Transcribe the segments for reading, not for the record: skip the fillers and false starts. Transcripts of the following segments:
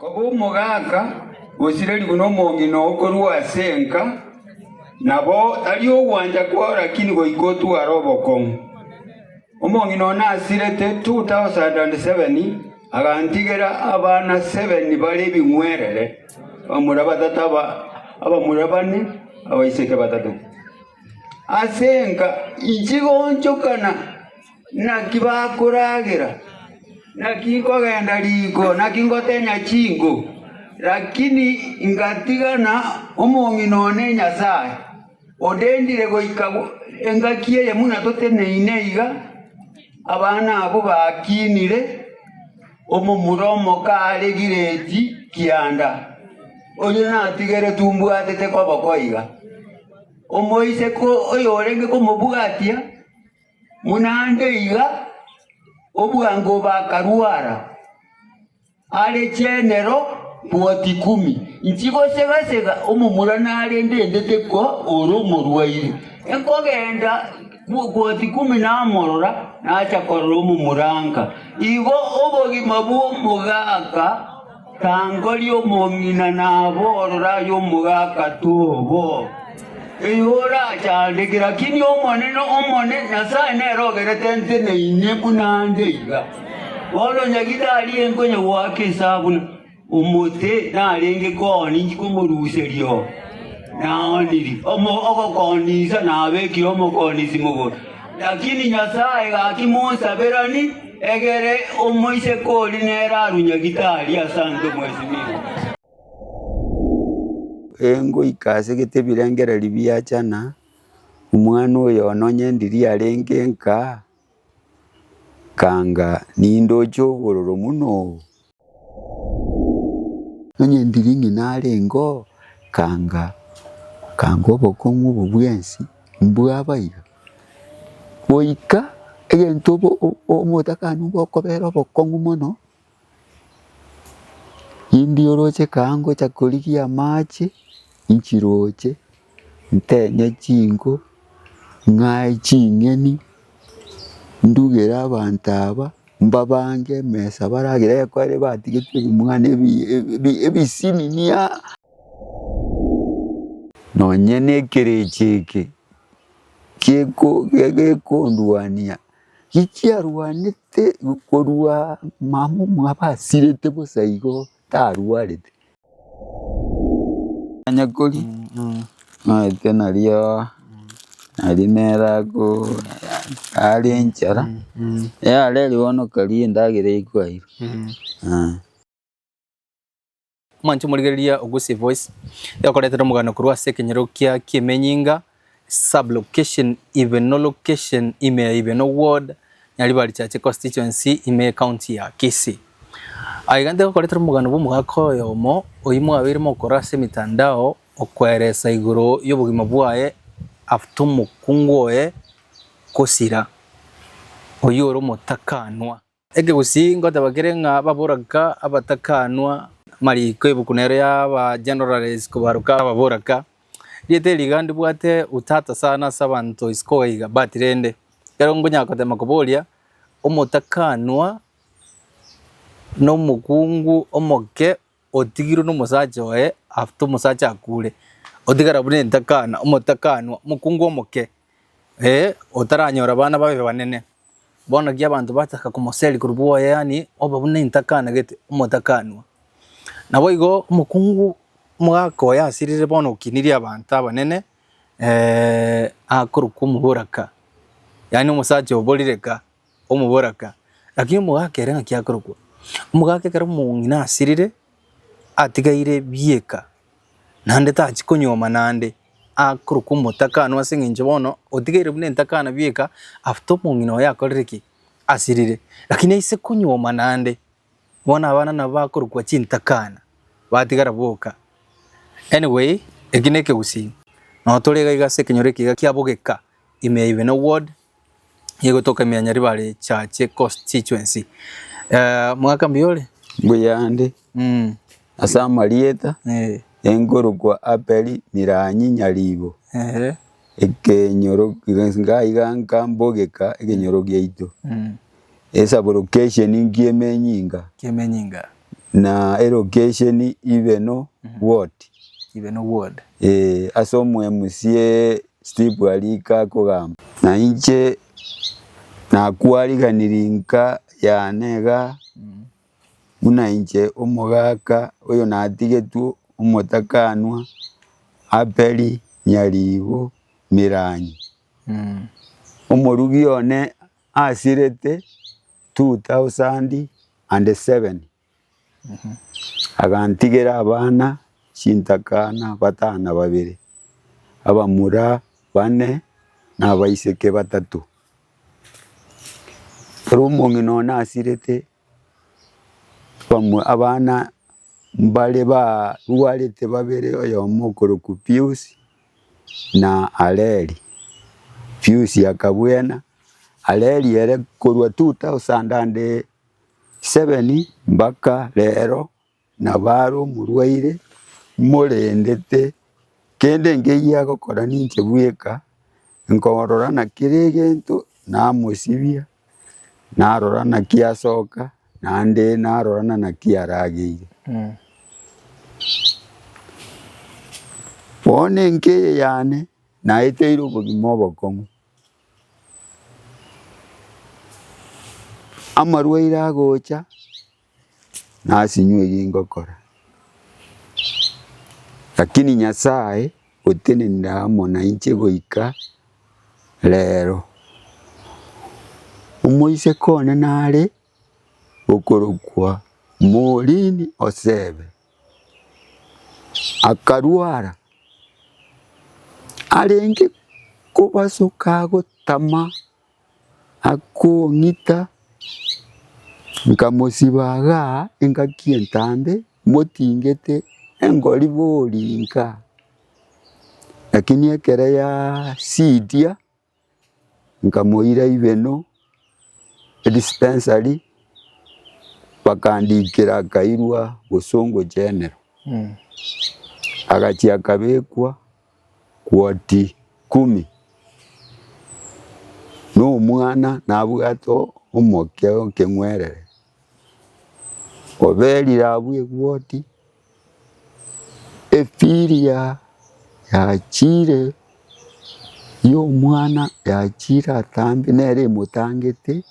Koba omogaka gosirerigwe nomong'ina oo korwa ase enka, nabo tari ogwancha kwao lakini goika otware obokong'u. Omong'ina one asirete 2007 agantigera abana 7 bare ebing'werere, abamura batato aba abamura bane, abaiseke batato. Ase enka inche goonchokana. Naki bakoragera, naki nkogenda riko, naki ngotenya chinko, lakini ngatigana omong'ina one Nyasae, ondendire goika engaki eye buna toteneine iga, abana abwo bakinire, omomura omoke are giredi kianda, oyio natigeretwe mbwatete koboko iga. Omoiseke oyorenge komobwatia. Buna ande iga, obwango bakarwara, are chenero bwoti kumi, inchi gosega-sega omomura nare ndendete ko ore omorwaire. Nkogenda bwoti kumi namorora, nacha korora omomura nka. Igo obogima bw'omogaka Tangoria omong'ina naborore aye omogaka tobo, eye orachandeke, lakini Omonene, Omonene Nyasae nere ogerete nteneine buna nde iga. Bono nyagitari enkonya goaka esabu na omote narenge kooni inchi komoruseria oo, naoniri omo ogokonisa nabekire omokonisi mogondo. Lakini Nyasae gaki monsaberani, egere omoiseke oria nere arwe nyagitari asante mheshimiwa. Engoika ase gete ebirengererio biachana, omwana oyo one onye ndiri arenge nka, kanga nindoche obororo buna obo. Onye ndiri ng'ina arenge oo, kanga kanga obokong'u obo bwensi mbwaba iga. Goika egento obo omotakani bokobera obokong'u mono, indi oroche kaa ngocha korigia amache, nchiroche. Ntenye chinko, ng'ae ching'eni, ndugere abanto aba, mbabange emesa baragere ekero batigete ebimwana ebi ebisinini aa. Nonye na ekerecha eke geko gekondwania, gichiarwanete korwa mama omwabo asirete bosa igo tarwarete. Nyakori omanyete nario nari nere ako are enchara, yareri bono karia endagera ekwairwe. Mwanche omorigereria o Gusii Voice, egokoretera omogano korwa ase ekenyoro kia Kimenyinga, sub location Ibeno location ime ya Ibeno ward, Nyaribari Chache constituency ime ye county ya Kisii. Aiga ntegokoretera omogano bw'omogaka oyomo oyio mwabeire mokora ase emitandao okoeresa igoro y'obogima bwaye after omokungu oye kosira oyio ore omotakanwa. Ekegusii ngoteba kere ng'a ababoraka abatakanwa amariko ebuku nero yaba generalize kobaroka ababoraka. Rieta eri iga ndibwate utata sana ase abanto isiko iga but rende ekero nkonyara gotema koboria omotakanwa na omokungu omoke otigirwe na omosacha oye after omosacha akure, otigara buna entakana omotakanwa omokungu omoke eh otaranyora abana babe banene. Bono naki abanto bachaka komoseria korwa bwoye yaani obe buna entakana gete omotakanwa. Naboigo omokungu omogaka oye asirire bono okinirie abanto abanene akorokwa omoboraka, yaani omosacha oborire ka. omoboraka, lakini omogaka ere ng'aki akorokwa? Omogaka ekero omong'ina asirire, atigaire bieka, naende tachi konyuoma naende, akorokwa omotakanwa ase eng'encho bono otigaire buna entakana bieka after omong'ina oye akorire ki? Asirire. Lakini aise konyuoma naende, bono abana nabo bakorokwa chintakana, batigara boka. Anyway, eki na ekegusii, nabo tore iga iga ase ekenyoro eke iga kia bogeka, ime ya Ibeno ward. Egotoka ime ya Nyaribari Chache Constituency. Eh, mwaka mbuya ore? Mbuyande Mm. ase amarieta Eh. enkorokwa Abeli Miranyi Nyaribo Ehe. ekenyoro iga iga nka mbogeka ekenyoro giaito Mm. esabulokesheni nki'emenyinga Ki'emenyinga. Na elocation Ibeno ward. Ibeno ward. Ee, ase omo MCA Steve Arika akogamba. Na inche nakwariganirie nka yane iga buna inche omogaka oyo natigetwe omotakanwa Abeli Nyaribo Miranyi. Omorugi one asirete 2007, agantigera abana chintakana batana babere, abamura bane na abaiseke batato. Ekero omong'ina one asirete, abana mbare barwarete babere, oyomo okorokwa Pius na Areli. Pius akabwena. Areli ere korwa 2007 mpaka rero nabo are omorwaire morendete, kende nkeyia agokora ninche bweka, nkorora na kera egento namosibia, narora naki asoka, naende narora na naki arageire. Bono enka eye yane naeteire obogima obokong'u. Amarwaire agocha, nasinywa eyio ngokora, lakini Nyasaye otenenire amo nainche goika rero. Omoiseke one nare okorokwa Maureen Osebe. Akarwara, arenge kobasoka agotama, akong'ita, nkamosiba igaa engaki entambe motingete engori bori nka. Lakini ekero yasidia. Nkamoira Ibeno edispensary, bakandikera akairwa Bosongo General, agachia akabekwa kwoti kumi, na omwana nabwate omoke okeng'werere, oberire abwo egwoti. Efiria yachire y'omwana yachire atambe nere emotangete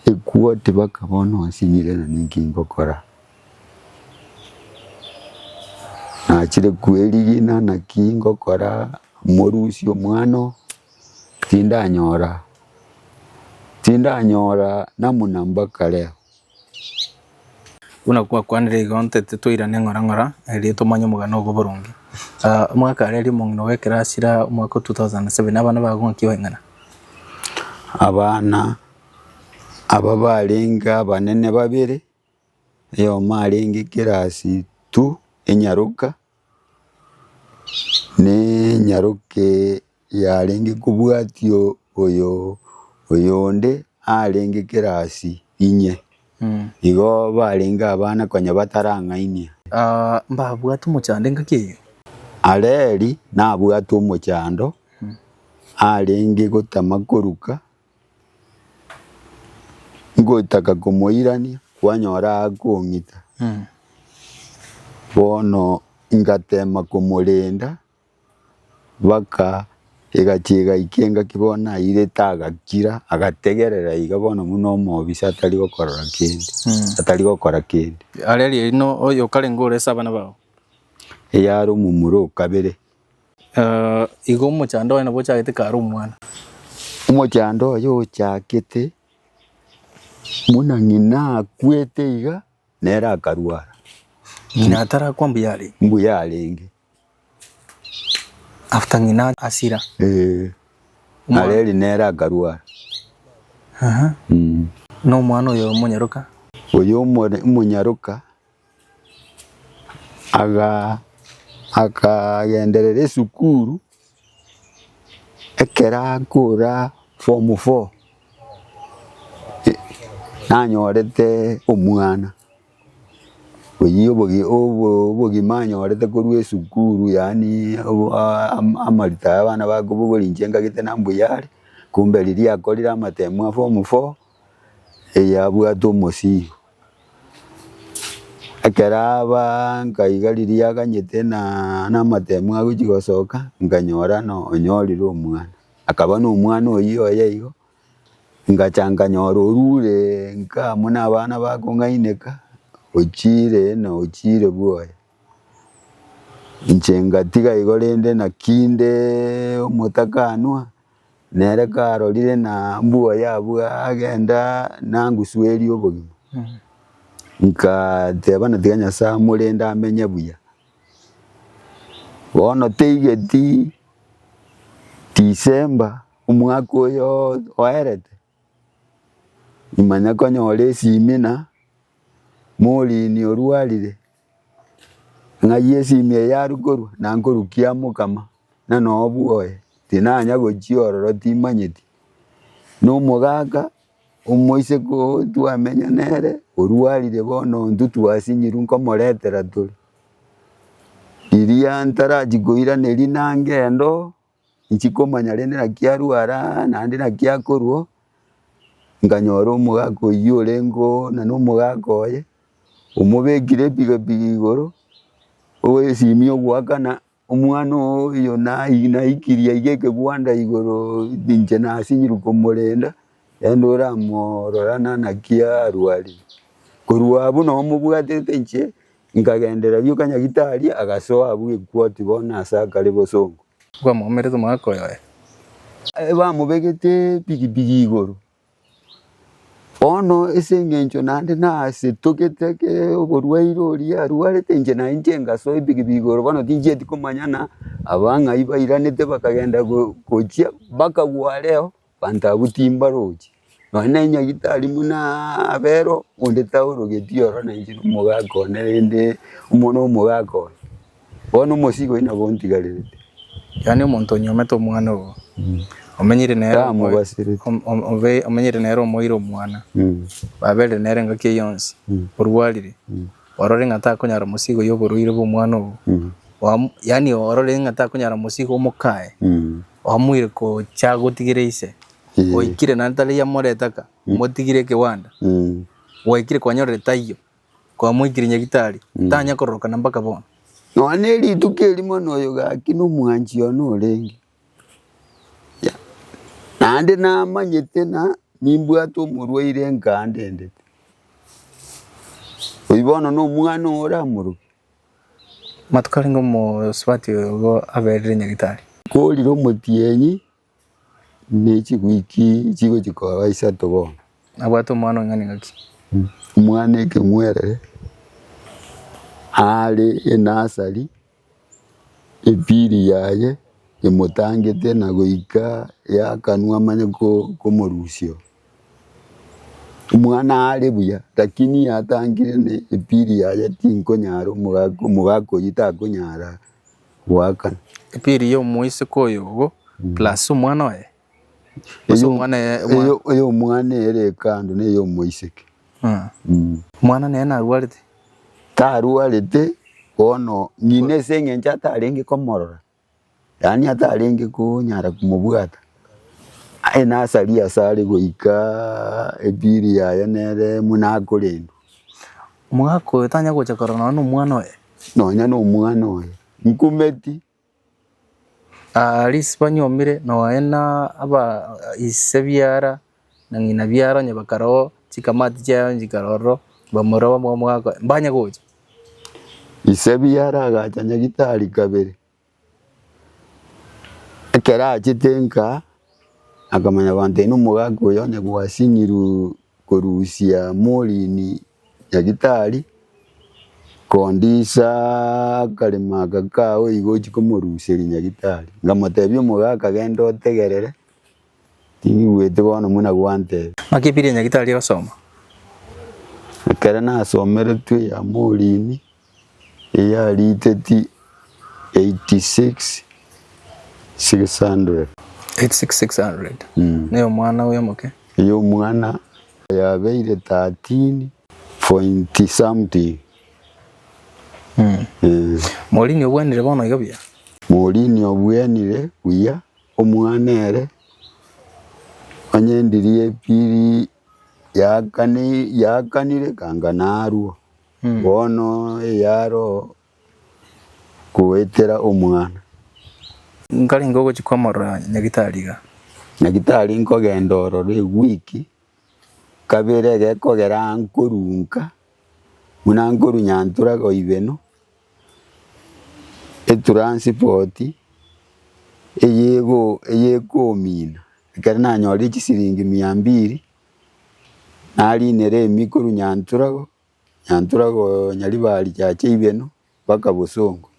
equoti baka bono nsinyire na ninki ngokora. Nachire kwerigina naki ngokora morusie omwana oo tindanyora tindanyora namuna mpaka rero. Buna gwakwanire igo ntete toirane ng'ora ng'ora erio tomanye omogano ogo boronge. Omwaka aria aria omong'ina ogo ekero asira omwaka o 2007 abana bago ng'aki baing'ana? Abana aba barenge abanene babere, oyomo arenge class two enyaroka, na enyaroka yarenge kobwatia oyo oyonde arenge kerasi inye, igo barenge abana konya batarang'ainia. Mbabwate omochando engaki eyio? Areli nabwate omochando, arenge gotama koruka, ngotaka komoirania, kwanyora akong'ita. Bono ngatema komorenda. Baka egachia egaika engaki bono airete agakira, agategerera iga bono buna omobisa atari gokorora kende, atari gokora kende. Aria riaino oyo okarenge ore ase abana bao? Eyare omomura o kabere. Igo omochando oye nabo ochagete kare omwana. Omochando oye ochakete buna ng'ina akwete iga, nere akarwara. Ng'ina atarakwa mbuya arenge? Mbuya arenge. After ng'ina asira. Ee, Omwana- Areli nere akarwara. Aha. Mm. Na omwana oyo omonyaroka. Oyo omore- omonyaroka aga akagenderera esukuru ekero akora form four, eh, nanyorete omwana. Oyio obogima anyorete korwa esukuru yaani amarito aya abana bakobogoria inche nkagete na mbuya are, kumbe riria akorire amatemo a form four, eye abwate omosigo. Ekero aba nkaiga riria aganyete na namatemu agochia gosoka, nkanyora no onyorire omwana. Akaba na omwana oyio oye igo, ngacha nkanyora orure nka amo na abana bakong'aineka, ochire na ochire bwoye. Inche ngatiga igo rende naki inde omotakanwa, nere karorire na mbwoye abwo agenda nangusuerie obogima. Nkateeba na tiga Nyasae amorende amenye buya. Bono teigeti December omwaka oyo oerete, imanya konyora esimi na morini orwarire. Ng'ai esimi eye arwe korwa? Na nkorwa kiamokama, na nobwoye, tinanya gochia ororo timanyeti. Na omogaka omoiseke oo twamenya nere, orwarire bono intwe twasinyirwe nkomoretera tore. Riria ntarachia koiraneria nangendo. Inchi komanya rende naki arwara naende naki akorwa, nkanyora omogaka oyio orenge oo na nomogaka oye, omobekire epigapigi igoro, oesimia ogoakana omwana oyo nai naikirie aiga ekegwanda igoro inche nasinyirwe komorenda, rende oramorora na naki arwarire. Korwa abwo nabo mobwatete inche, Nkagenderera rioka nyagitari, agasoa abwo ekwoti bono ase akare bosongo. Bwamoumerete omogaka oyo oye. Bamobegete epigipigi igoro. Bono ase eng'encho naende nasetogete ke oborwaire oria arwarete inche nainche ngasoa epigipigi igoro bono tinchieti komanya ng'a aba ng'ai bairanete bakagenda go gochia mpaka gwareo. Abanto abwo timbarochi, nonya na enyagitari buna abero, onde taorogeti oro na inche nomogaka one rende omo na omogaka one. Bono omosigo oyio nabo ontigarerete. Yaani omonto onyuomete omwana oo, omenyire nere omoe- Tamobasireti. om- om- obe omenyire nere omoire omwana, baberire nere engaki eyio yonsi, orwarire, orore ng'a takonyara omosigo oyio oborwaire bwa omwana oo, oam yaani orore ng'a takonyara omosigo omokaye. Oamoire gocha gotigera ise, oikire naende tari amoretaka, omotigire ekewanda, gwaikire kwanyorire taiyo, kwamoikire nyagitari, tanya kororokana mpaka bono. Nonya ne rituko erimo noyo gaki nomwanchi one orenge, naende namanyete ng'a nimbwate omorwaire nkandendete. Oyio bono nomwana oo oramoroke. Amatuko arenge omosubati oyo igo aberire nyagitari. Korire omotienyi ne chiwiki chigochia koba isato bono. Abwate omwana oing'ana engaki. Omwana ekeng'werere are enasari, epili yaye emotangete na goika yakanwa amanye komorusia oo. Omwana are buya, lakini yatangire ne epili yaye tinkonyara omogaka omogaka oyio takonyara goakana. Epili ya omoiseke oyo ogo plus omwana oye? Gose omwana eye omwa- Eyo eyo omwana ere ekando na eya omoiseke. Omwana nere narwarete? Tarwarete bono ng'ina ase eng'encho atarenge komorora. Yaani atarenge konyara komobwata, aye nasaria ase are goika epili yaye nere buna akorendwa. Omogaka oyo tanya gocha korora nonya na omwana oye. Nonya na omwana oye, nkumeti. Aa risipa nyomire nonya na aba ise biara na ng'ina biara onye bakaroo chikamati chiaye onye chikara ororo, bamura bamoa omogaka oye, mbanye gocha. Ise biara agacha nyagitari kabere, ekero achete nka, akamanya abanto inwe omogaka oyo onye gwasinyirwe korusia morini nyagitari, kondisa akaremo aka kao igo ochia komoruseria nyagitari. Nkamotebia omogaka genda otegerere. Tingigweti bono buna gwantebia. Naki ebiria nyagitari egosoma? Ekero nasomeretwe ya morini, eyariteti 86 600. 86600 Neye omwana oyo omoke? Eye omwana yabeire 13 point something. Morini obwenire bono iga buya? Morini obwenire buya. Omwana ere, onye ndiria epiri yakanire kanga narwo. Bono eyaroo goetera omwana. Nkarenge ogochia kwamorora nyagitari iga. Nyagitari nkogenda ororo ewiki kabere egekogera nkorunka buna nkorwa Nyanturago Ibeno, etransport eyego eyekomina ekero nanyorire chisiringi mia mbiri, narinera emi korwa Nyanturago, Nyanturago Nyaribari chache Ibeno mpaka Bosongo,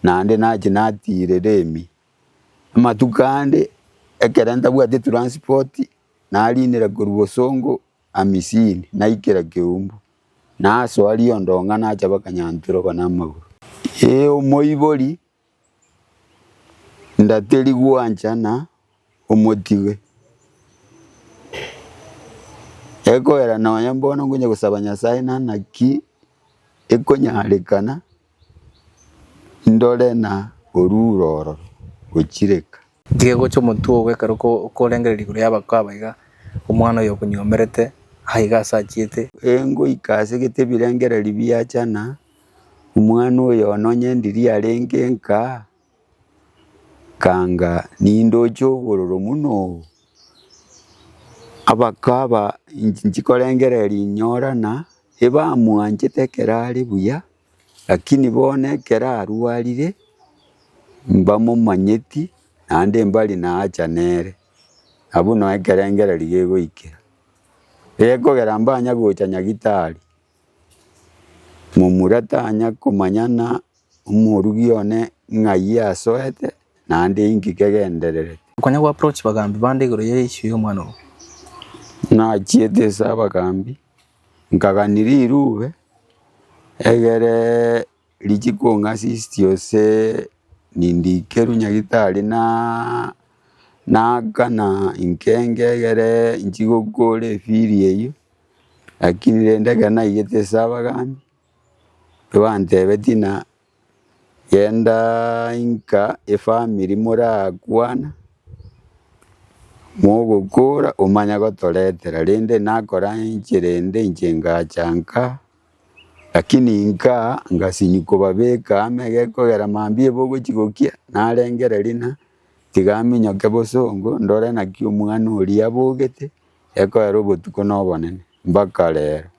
naende nachia natirera emi. Amatuko ande ekero ntabwati etransport, narinera korwa Bosongo amisini, naikera Keumbu, nasoa riondong'a nacha mpaka Nyanturogo na amagoro. Ee omoibori ndateri gwanchana omotige, ekoera nonya mbono nkonya gosaba Nyasaye na naki ekonyarekana ndore na orure ororo gochireka. Tiga gocha omotwe oo ekero okorengereria igoro y'abako aba iga, omwana oyo okonywomerete aiga ase achiete. Ngoika ase gete ebirengererio biachana, omwana oyo one onye ndiria arenge nka, kanga nindoche obororo buna obo, abako aba nchikorengereria inyorana, ebamwanchete ekero are buya. Lakini bono ekero arwarire, mbamomanyeti, naende mbari naacha nere, abwo noo ekerengererio gegoikera. Gekogera mbanya gocha nyagitari, momura tanya komanya na omorugi one ng'ai asoete, naende inki kegendererete. Konya go approach bagambi bande igoro ye issue ya omwana ogo. Nachiete ase abagambi. Nkagania rirube egere richie kong'assist gose nindikerwe nyagitari naaa naakana nkenge egere inchi gokora efiri eywo, lakini rende ekero naigete ase abagambi, ebantebetie ng'a Genda inka efamiri morakwana, mogokora omanye gotoretera, rende nakora enchera ende inche ngacha nka, lakini nka ngasinywa kobabeka amo egekogera mambia ebogochi gokia, narengereria ng'a tiga aminyoke bosongo ndore naki omwana oria abogete, ekoera obotuko na obonene mpaka rero.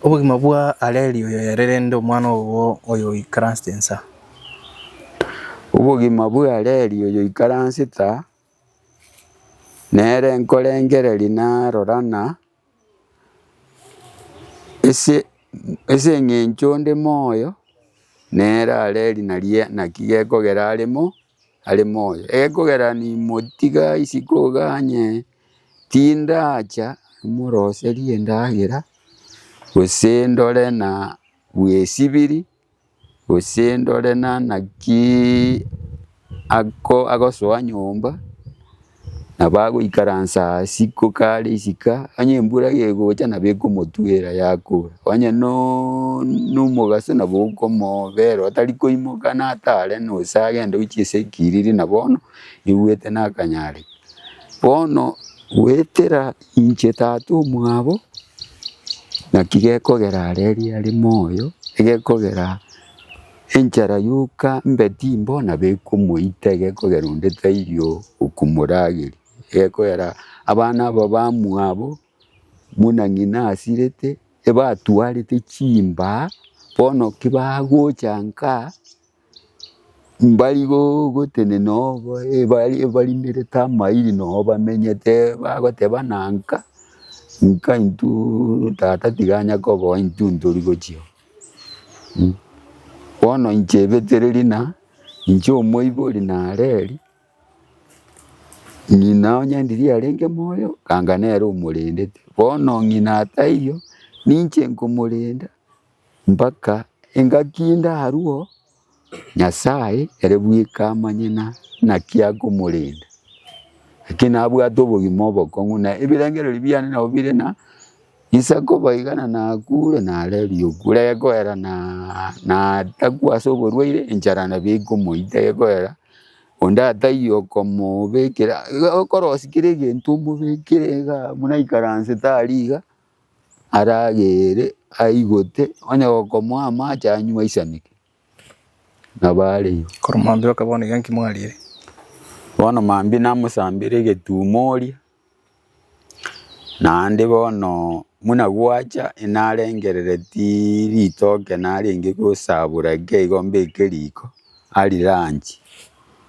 Obogima bwa Areli oyo ere rende omwana obo oyo oikaransete insa. Obogima bwa Areli oyo oikaransete aa, nere nkorengereria narora ng'a ase ase eng'encho onde moyo, nere Areli naria naki gekogera are mo are moyo. Egekogera nimotiga isiko iga onye Tindacha moroserie endagera, gose ndore na bwesibiri, gose ndore na naki ako agosoa nyomba, nabo agoikaransa isiko kare isiko, onye embura gegocha nabo ekomotwera yakora, onye nooo na omogaso nabo okomobera otari koimoka natare nose agende gochia ase ekiriri na bono, igwete nakanyareka. Bono goetera inche tata omwabo, naki gekogera aria are moyo, egekogera enchara yoka mbe timbo nabo ekomoita egekogera onde taiyo okomorageria, egekogera abana aba bamwabo buna ng'ina asirete, ebatwarete chimbaa, bono ki bagocha nka. Mbari gotenena obo ebarimerete amairi noo bamenyete bagoteba ng'a nka, nka intwoo tata tiga anya koboa intwe ntori gochia oo. Bono inche ebetereri ng'a inche omoibori nareri, ng'ina onye ndiria arenge moyo, kanga nere omorendete, bono ng'ina taiyo, ninche nkomorenda. Mpaka engaki ndarue Nyasae ere bweka amanye ng'a naki akomorenda. Lakini nabwate obogima obokong'u na ebirengererio biane nabo bire ng'a inse koba iga na nakure nareria okure gekoera na natakwa ase oborwaire enchara nabo ekomoita gekoera onde ataiyo okomobekera iga okorosia kera egento omobekere igaa buna aikaransete aria iga. Aragere. aigote, onye gokomoa amache anywe aisaneke, nabo are igo. Korwa mambia baka bono iga nki mwarire? Bono mambia namosambire egetuma oria, naende bono buna gwacha narengereretie ritoke narenge gosabora ake igo mbeke riko ariranche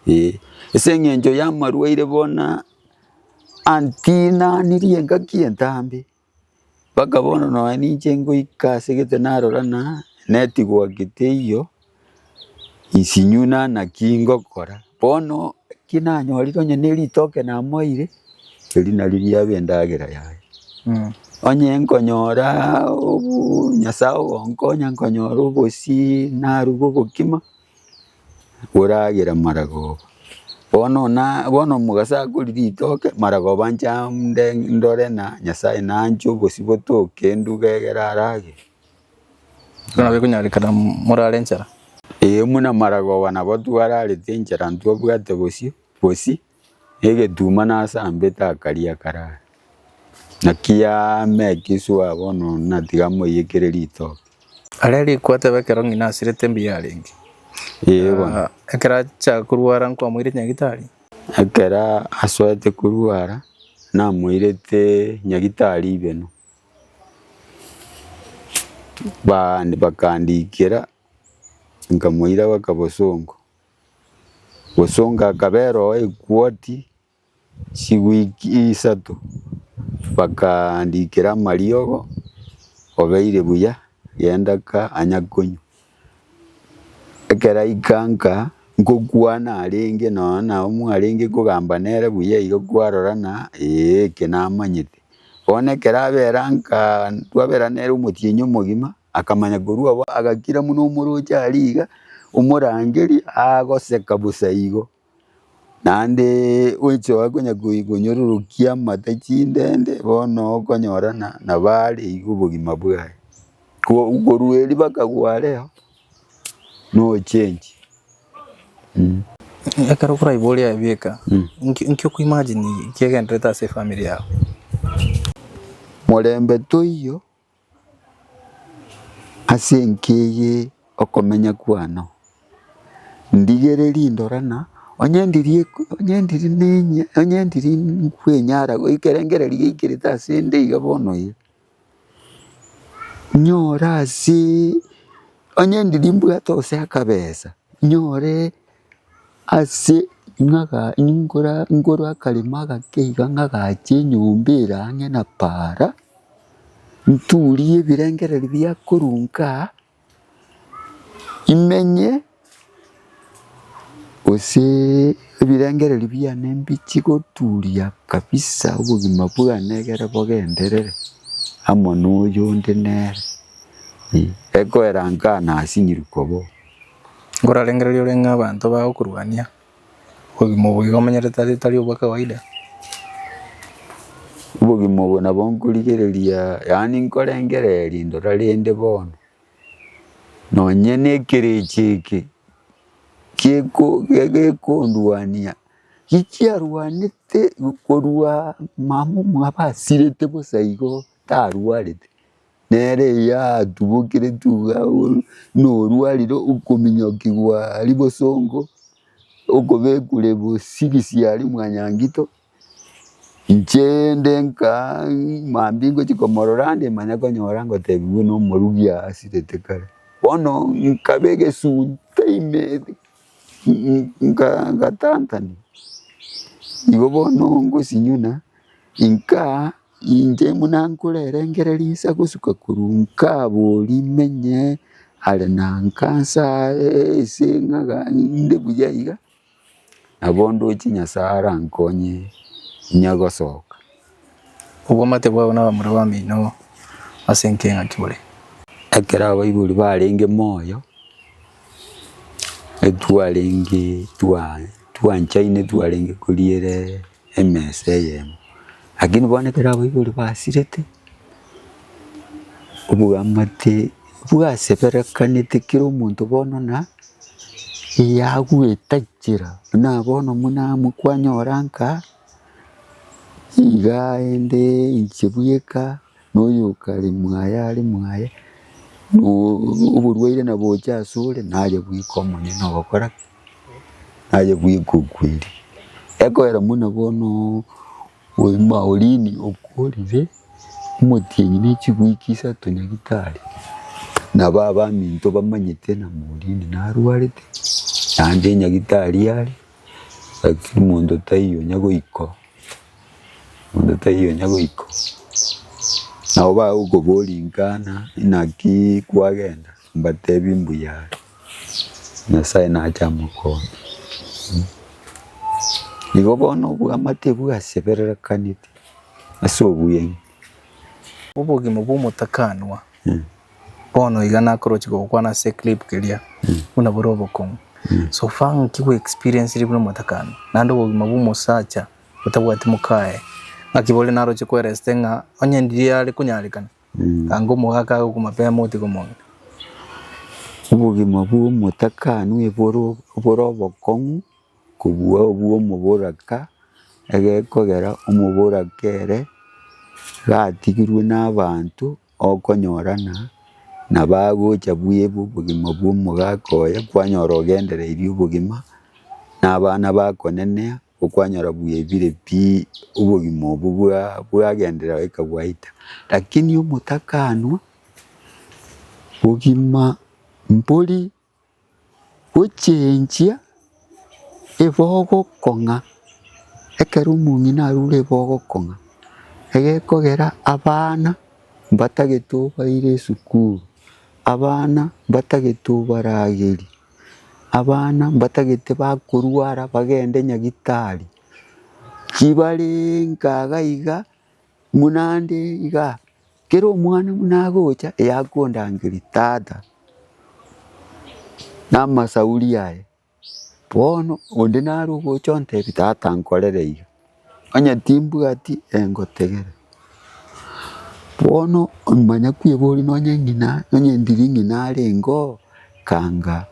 eh. Ase eng'encho ya amarwaire bono antinanirie engaki entambe. Mpaka bono nonya ninche ngoika ase gete narora ng'a network teiyo, insinyuna naki ngokora. Bono eki nanyorire onye ne ritoke namoeire, eri nario riaba endagera yaye. Onye nkonyora obo nyasaye ogonkonya nkonyora obosie naruga obokima. Oragera maragoba. Bono na bono omogaso akoria ritoke maragoba nche nde ndore na Nyasaye nanche obosio botoke nduge egere aragere. Bono nabo ekonyarekana morare enchara. Ee buna maragoba nabo twararete enchara ntwabwate bosio bosie. Egetuma nasambete akaria akarara, naki yamekiswa bono natiga amoiyekere ritoke. Aria rikwateba ekero ng'ina asirete mbuya arenge. Ee bono. Ah, ekero achaka korwara nkwamoirete nyagitari? Ekero asoete korwara, namoirete nyagitari ibeno, ba bakandikera, nkamoira baka bosongo. Bosongo akabera oo equoti chiwiki isato, bakaandikera amariogo, obeire buya, genda ka anya konywa. Ekero aika nka, nkokwana arenge nonya nabo mwarenge kogamba nere buya igo kwarora ng'a ee eke namanyete. Bono ekero abera nka twabera nere omotienyi omogima. Akamanya korwa abwo agakira buna omoroche aria iga, omorangeria agoseka bosa igo. Naende gocha konya konyororokia amate chindende bono okonyora ng'a nabo are igo obogima bwaye. Korwa erio bakagwa areo, no change. Ekero okoraibwa aye bieka, nki oko imagine kegendererete ase efamiri yago? Morembe toiyo. Ase enka eye okomenya kwane, ndigererie ndora ng'a onye ndiri onye ndiri nenye onye ndiri nkwenyara ekerengererio geikerete ase nde iga bono iga, nyore aseee onye ndiri mbwate gose akabesa, nyore ase ng'aga ngora ngore akaremo agake iga ng'agache enyomba ere ang'e na paara. Nturie ebirengererio bia korwa nkaa, imenye gose ebirengererio biane mbichi goturia kabisa obogima bwane ekere bogenderere amo na oyonde nere, ekoera nkaa nasinyirwe koba oo. Nkorarengereria ore ng'a abanto bagokorwania. Obogima obo iga omanyete tari tari obwa kawaida. Obogima obo nabo nkorigereria yaani nkorengereria ndora rende bono, nonye na ekerecha eke geko gekondwania, gichiarwanete korwa mama omwabo asirete bosa igo tarwarete. Nere eyatubokeretwe iga norwarire okominyokigwa aria bosongo, okobekwa bosigisi aria mwanyangito, inche nde nkaa mambia ngochia komorora ande manya konyora ngotebiwa buna omorugi asirete kare. Bono nkaba egesunte ime ngatantania, igo bono ngosinyuna inkaa. Inche buna nkorerengereria insa gosuka korwa nkaboria menye are na nka nsae ase ng'aga inde buya iga, nabo ndoche Nyasae arankonye inyagosoka. Obwamate bwabo nabamura bamino ase enkeng'aki bore. Ekero abaibori barenge moyo, etwarenge twa twanchaine twarenge koriera emesa eyemo. Lakini bono ekero abaibori basirete, obwamate bwaseberekanete kera omonto bono na eyagwetachera buna bono buna kwanyora nka, iga ende inche bweka, na oyokare mwaye are mwaye. Oborwaire naboche asore naye bweka omonyene ogokora ki? Naye bweka okweri. Ekoera buna bono Maureen okorire omotienyi ne chiwiki isato nyagitari, nabo abaminto bamanyete ng'a Maureen narwarete, naende nyagitari are, lakini monto taiyo onya goika oo, monto taiyo onya goika oo. Nabo bagokoboria nkana naki kwagenda, mbatebi mbuya are. Nyasae nache amokonye. Igo bono obwamate bwasebererekanete ase obuya. Obogima bw'omotakanwa bono iga nakoroche gokwana ase eclip keria buna bore obokong'u. So far ng'aki gwe experiencire buna omotakanwa naende obogima bwa omosacha otabwati mokaye ng'aki bore naroche kweresete ng'a onye ndiria are konyarekana Anga omogaka agokwa mapema otige omong'ina. Obogima bw'omotakanwa eboro bore obokong'u kobua obw'omoboraka, egekogera omoboraka ere gatigirwe na abanto okonyorana nabo agocha bweba obogima bwa omogaka oye kwanyora ogendereirie obogima na abana bakonenea. Okwanyora bwebire pi obogima obwo bwa bwagenderera goika bwaita. Lakini omotakanwa, bogima mbori gochenchia ebogokong'a, ekero omong'ina arure ebogokong'a, egekogera abana mbatagete obaire esukuru, abana mbatagete obarageri. Abana mbatagete bakorwara bagende nyagitari, chibarenge iga iga buna ande igaa, kera omwana buna agocha eeh akondangeria tata, na amasauri aye. Bono onde nare ogocha ontebia tata nkorere iga, onye timbwati engotegere. Bono omanya kweboria nonye ng'ina onye ndiri ng'ina arenge oo, kanga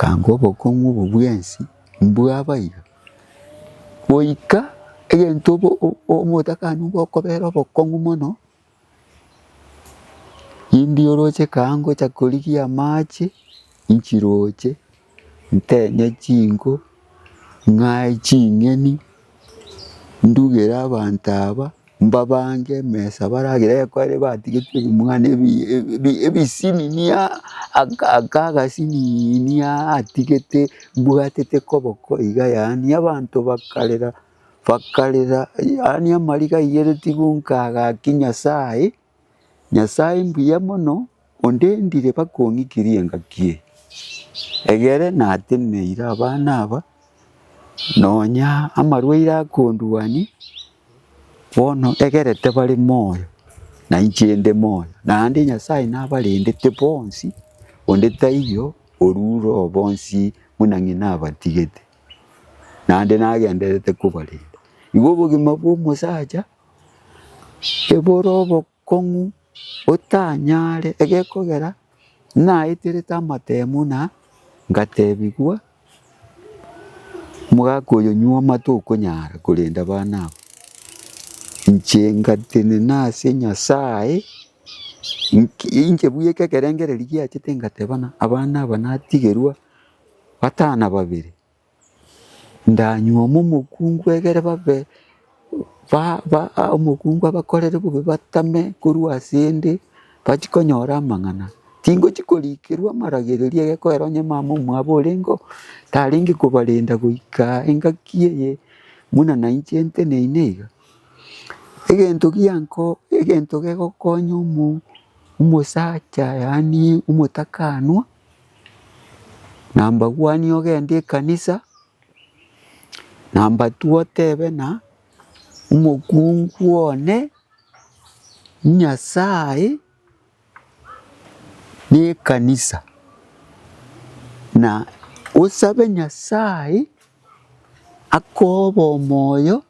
kanga obokong'u obo bwensi mbwaba iga. Goika egento obo omotakani bokobera obokong'u mono, indi oroche kaa ngocha korigia amache, nchiroche, ntenye chinko, ng'ae ching'eni, ndugere abanto aba, mbabange emesa baragere ekero batigete ebimwana ebi ebisinini aa aka aka agasinini aa atigete mbwatete koboko iga yaani abanto bakarera bakarera yaani amariga aiyeretigwe nka gaki Nyasaye, Nyasaye mbuya mono ondendire mpaka ong'ikirie engaki eye, egere nateneire abana aba. Nonya amarwaire akondwania, bono egerete bare moyo, na inche inde moyo, naende Nyasaye nabarendete bonsi, onde taiyo orure oo bonsi buna ng'ina abatigete, naende nagendererete kobarenda. Igo obogima bwa omosacha, ebore obokong'u otanyare egekogera naeterete amatemo na ngatebigwa. Omogaka oyo nywa amate okonyara korenda abana aba. Inche ngatenena ase Nyasaye, nki inche bweka ekerengererio giachete ngateba ng'a abana aba natigerwa batano babere, ndanyuome omokungu egere babe ba ba omokungu abakorere bobe batame korwa asende bachie konyora amang'ana. Tingochi korikerwa amaragererio egekoera onye mama omwabo orenge oo, tarenge kobarenda goika engaki eye buna nainche nteneine iga. Egento gianko egento gegokonya omo omosacha yaani omotakanwa, number one ogende ekanisa, number two otebe ng'a omokungu one Nyasaye. Nekanisa, na osabe Nyasaye akobe omoyo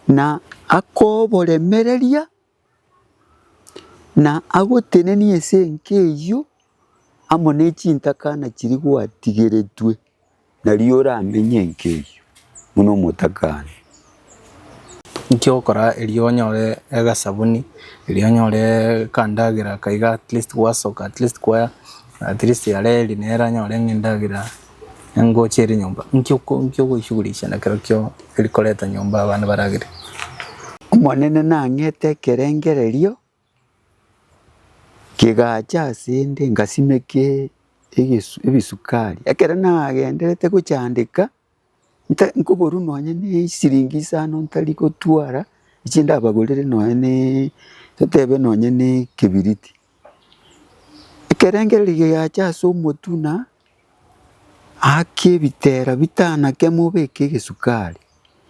na akoboremereria na agotenenie ase enka eyio amo ne chintakana chiria gwatigeretwe. Nario oramenye enka eyio buna omotakani. Inki ogokora erio onyore egasabuni, erio onyore akandagera aka iga at least gwasoka at least kwa at least yareri nere anyore ng'a endagera ngocha ere nyomba. Inki oko inki ogoishughulisha nakerokio eri koreta nyomba abana baragere? Omonene nang'ete ekerengererio kegacha asende ngasimeke egesu ebisukari. Ekero nagenderete gochandeka, nta nkoborwa nonye na esiringi isano ntari gotwara, echi ndabagorere nonye na totebe nonye na ekebiriti. Ekerengererio kegacha ase omotwe na ake ebitera bitanake mobeke egesukari,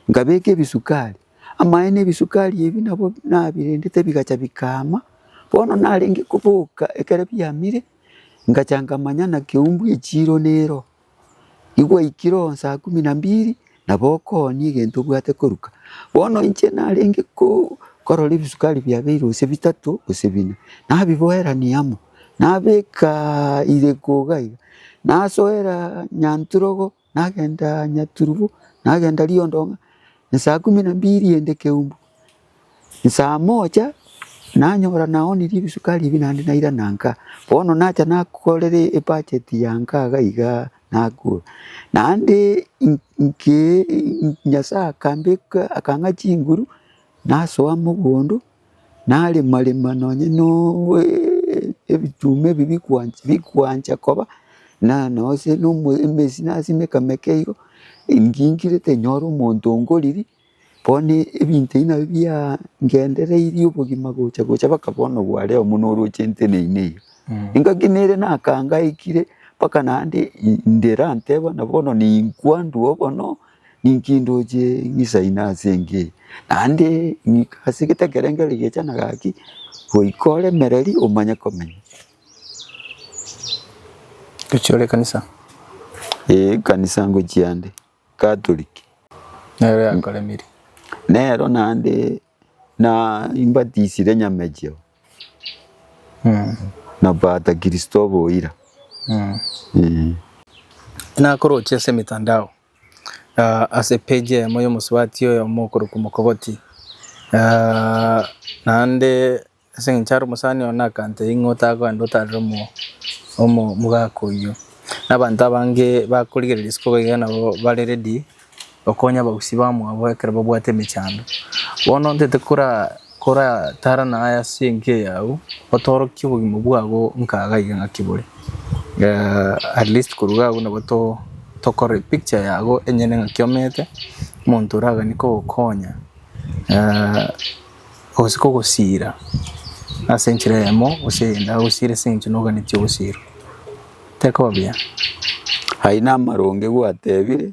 nkabeka ebisukari, amaene ebisukari ebi nabo nabirendete bigacha bikaama, bono narenge koboka ekero biamire, ngacha nkamanya na keumbu echiro nero. Igwaikire oo saa kumi na mbili, nabo okoonia egento obwate koruka. Bono inche narenge ko korora ebisukari biabeire gose bitato gose bine, nabiboerania amo, nabeka ireko iga iga, nasoera nyanturogo, nagenda nyaturubo, nagenda riondong'a, saa kumi na mbili ende keumbu. Nsaa moja, nanyora naonirie ebisukari ebi naende nairana nka, bono nacha nakorera ebudget ya nka iga igaa nakora. Naende nke Nyasaye akambeka akang'a chinguru, nasoa mogondo, narema rema nonye no ebituma ebi bikwancha bikwancha koba, na nonye na emesi nasimeka meke igo, nginkirete nyore omonto ongoriri. Bono ebinto ebi nabio biangendereirie obogima gocha gocha mpaka bono bwareo buna oroche nteneine iga. Engaki nere nakangaikire mpaka naende ndera nteba na bono ninkwa ndwo bono, ninki ndoche ng'isaine ase enka eye. Naende ng'ika ase gete ekerengererio gecha na gaki, goika oremereri omanye komenya. Gochia ore ekanisa? Eeh ekanisa ngochia ande. Catholic. Nero yakoremire. Nero naende na imbatisire nyamecheo na Pata Christopher Oira. Nakoroche ase emitandao ase epage eyemo ya omosubati oyomo okorokwa Mokogoti, naende Ase engencho are omosani one akantebia ng'a otagenda otarere omo omo omogaka oyio. Na abanto abange bakorigereria isiko iga nabo bare ready gokonya abagusii bamwabo ekero babwate emechando. Bono ntete kora koratara naye ase enka eye agwo, otorokie obogima bwago nka iga iga ng'aki bore. At least korwa iga agwo nabo to tokore epicture yago enyene ng'aki omete, omonto oraganie kogokonya. Gose kogosiira ase enchera eyemo gose eyende, agosiire ase eng'encho noganetie ogosiirwa, tekoba buya. Ayio namaronge gwatebire,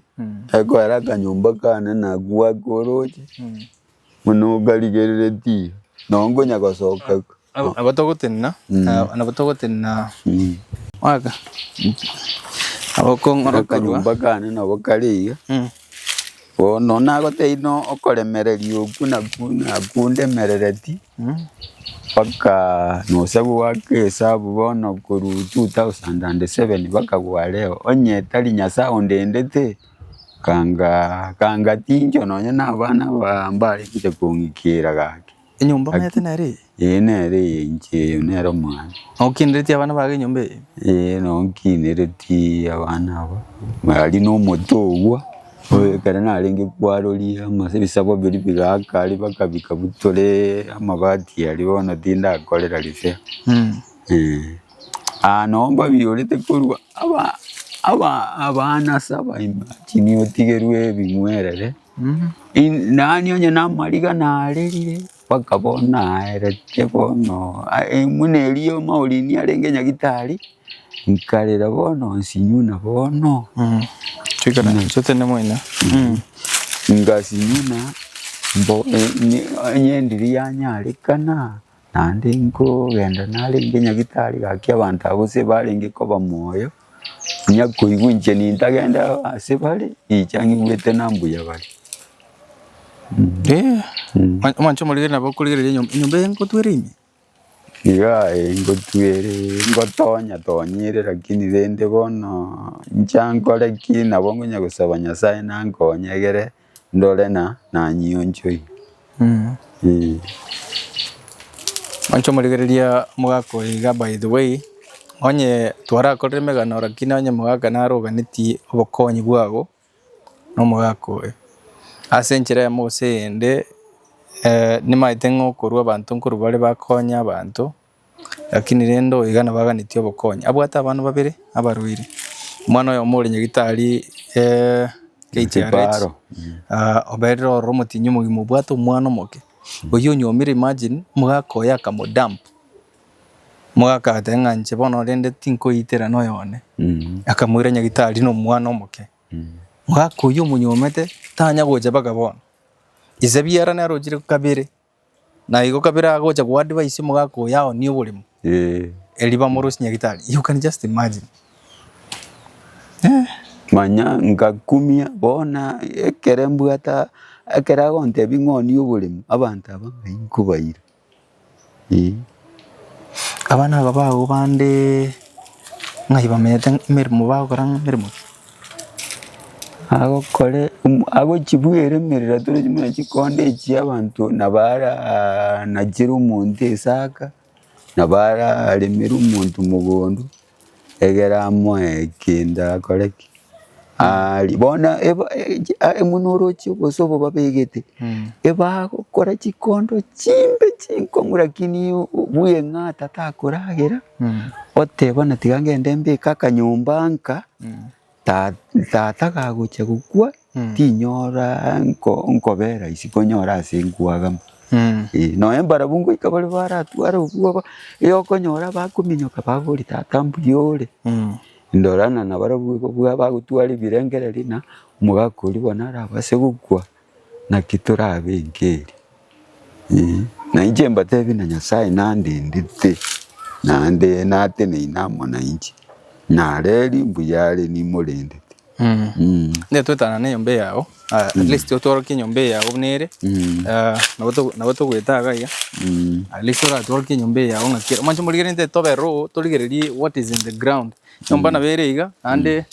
ekoera akanyomba kane nakwo ake oroche, buna okarigereretie iga, noo nkonya gosoka. Nabo togotenena, nabo togotenena aka, nabo okong'ora korwa. Akanyomba kane nabo kare iga, bono nagotebia no okoremereria okwo nakwo nakundemerereti, mpaka nose goaka esabu bono korwa 2007 mpaka bwa leo, onye tari Nyasaye ondendete, kanga kanga tincho nonye na abana aba mbarenge kong'ikera gaki. Enyomba omanyete nere eye? Ee nere eye inche eye nere omwana. Nokineretie abana bago enyomba eye? Ee nokineretie abana aba, aria na omote ogwo, ekero narenge kwaroria amase ebisabo biria bigaaka aria mpaka bikabutore amabati aria bono tindakorera repair. Aa noo mbabiorete korwa aba aba abana ase abaimachini otigerwe ebing'werere. Nani onye namariga narerire mpaka bono naerete bono buna erio maorini arenge nyagitari, nkarera bono nsinyuna bono, ngasinyuna mbo onye ndiria yanyarekana, naende nkogenda narenge nyagitari gaki abanto abwo gose barenge koba moyo. Nyakoigwa inche nintagende ase bare, inche ng'igwete na mbuya bare. Eh, omwancho omorigereria nabo okorigereria enyomba, enyomba eye ngotwere ime? Igaa ee ngotwere ngotonya tonya ere lakini rende bono inche nkore ki nabo nkonya gosaba Nyasaye nankonye egere ndore na nanyionchoi. Eh. Mwanche omorigereria omogaka oyo iga by the way, onye twarakorire emegano lakini onye omogaka naroganetie obokonyi bwago, na omogaka oyo. Ase enchera eyemo gose eyende, nimaete ng'a okorwa abanto nkorwa bare bakonye abanto, Lakini rende oyo iga nabo aganetie obokonyi. Abwate abana babere abarwaire, omwana oyomo ore nyagetari KTRH, Kiparo. oberire ororo omotienyi omogima obwate omwana omoke, oyio onyuomire imagine, omogaka oye akamodump, omogaka agateba ng'a inche bono rende tinkoitera na oyone, akamoira nyagetari na omwana omoke. Omogaka oyio omonyuomete tanya gocha mpaka bono, ise biara narochire kabere. Na igo kabere agocha go advise omogaka oyo aonie oboremo, Eh. erio bamorusie nyagitari. You can just imagine. Eh. Manya nkakumia bono ekere mbwate ekere agontebia ng'a onie oboremo, abanto aba ng'ai nkobaira eh. Abana aba bago bande ng'ai bamenyete emeremo bagokora emeremo ki? Agokore agochibweremerera torochi buna chikonde echi abanto nabo ara nachere omonto esaka, nabo araremere omonto mogondo, egere amoe kende akore ki? Arie. Bono eba buna oroche gose obo babegete, ebagokora chikondo chimbe chinkong'u lakini bweng'ata takoragera, oteba na tiga ngende mbeke akanyomba nka. Tata gagochia gokwa, tinyora nkobera isiko nyore ase nkwagama. Nonya mbarabwo ngoika bare baratware obwoba, igo okonyora bakominyoka baboria tata mbuya ore? Ndora ng'a nabarabwo igo bagotwara ebirengererio ng'a omogaka oria bono arabase gokwa, naki torabe enka eria. Na inche mbatebie na Nyasaye nandendete, naende nateneine amo nainche, nareri mbuya are nimorendete. Onye twetana na enyomba eye yago, at least otworokie enyomba eye yago buna ere, nabo togo nabo togoeta iga iga, at least oratworokie enyomba eye yago ng'aki ere. Omwanche morigererie tobe raw, torigererie what is in the ground. Enyomba nabo ere iga, naende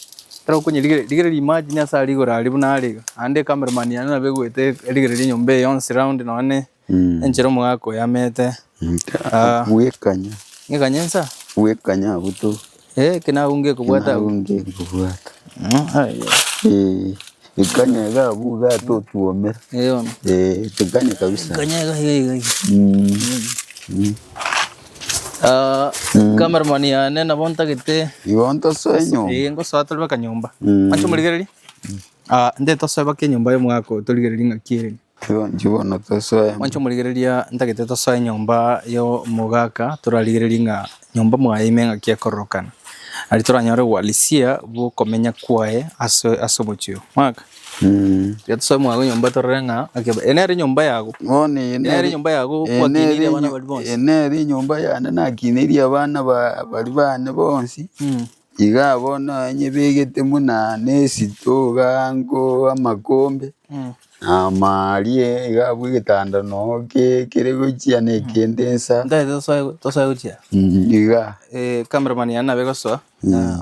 ekero okonyerigereria, rigereria imagine ase aria igoro aria buna are iga, naende ecameraman yane nabo egoeta erigererie enyomba eye yonsi round nonye na enchera omogaka oyo amete. Bwekanya. Ng'ekanye nsa? Bwekanya abwo to. Eh, eke nabwo ngekobwata abwo. Nabwo ngekobwata. Ekanya iga abwo iga totwomera. Eh bono. Eh, tekanya kabisa. Ekanya iga iga iga iga. Cameraman yane nabo ntagete. Igo ntosoe nyomba. Eh, ngosoa tore baka nyomba. Anche omorigereria? Nde tosoe baka enyomba ya omogaka oyo torigererie ng'aki ere. Igo inche bono tosoe. Mwanche omorigereria ntagete tosoe enyomba ya omogaka torarigererie ng'a nyomba mwaye ime ng'aki ekororokana. Aria toranyore uhalisia bwa okomenya kwaye ase ase omochie oyo. Mogaka, tiga tosoe mwago nyomba torore ng'a ng'aki ebe. Eye nere enyomba yago, Bono eye eye nere nere enyomba yago eye gwakineirie nere abana enyo baria bonsi. eye nere enyomba yane nakineirie abana ba baria bane bonsi, iga bono nyebegete buna na esito igaa nko amakombe. Amarie iga abwo egetanda noo ke kere gochia na ekende nsa. Ntagete tosoe tosoe gochia Iga. Cameraman yane nabo egosoa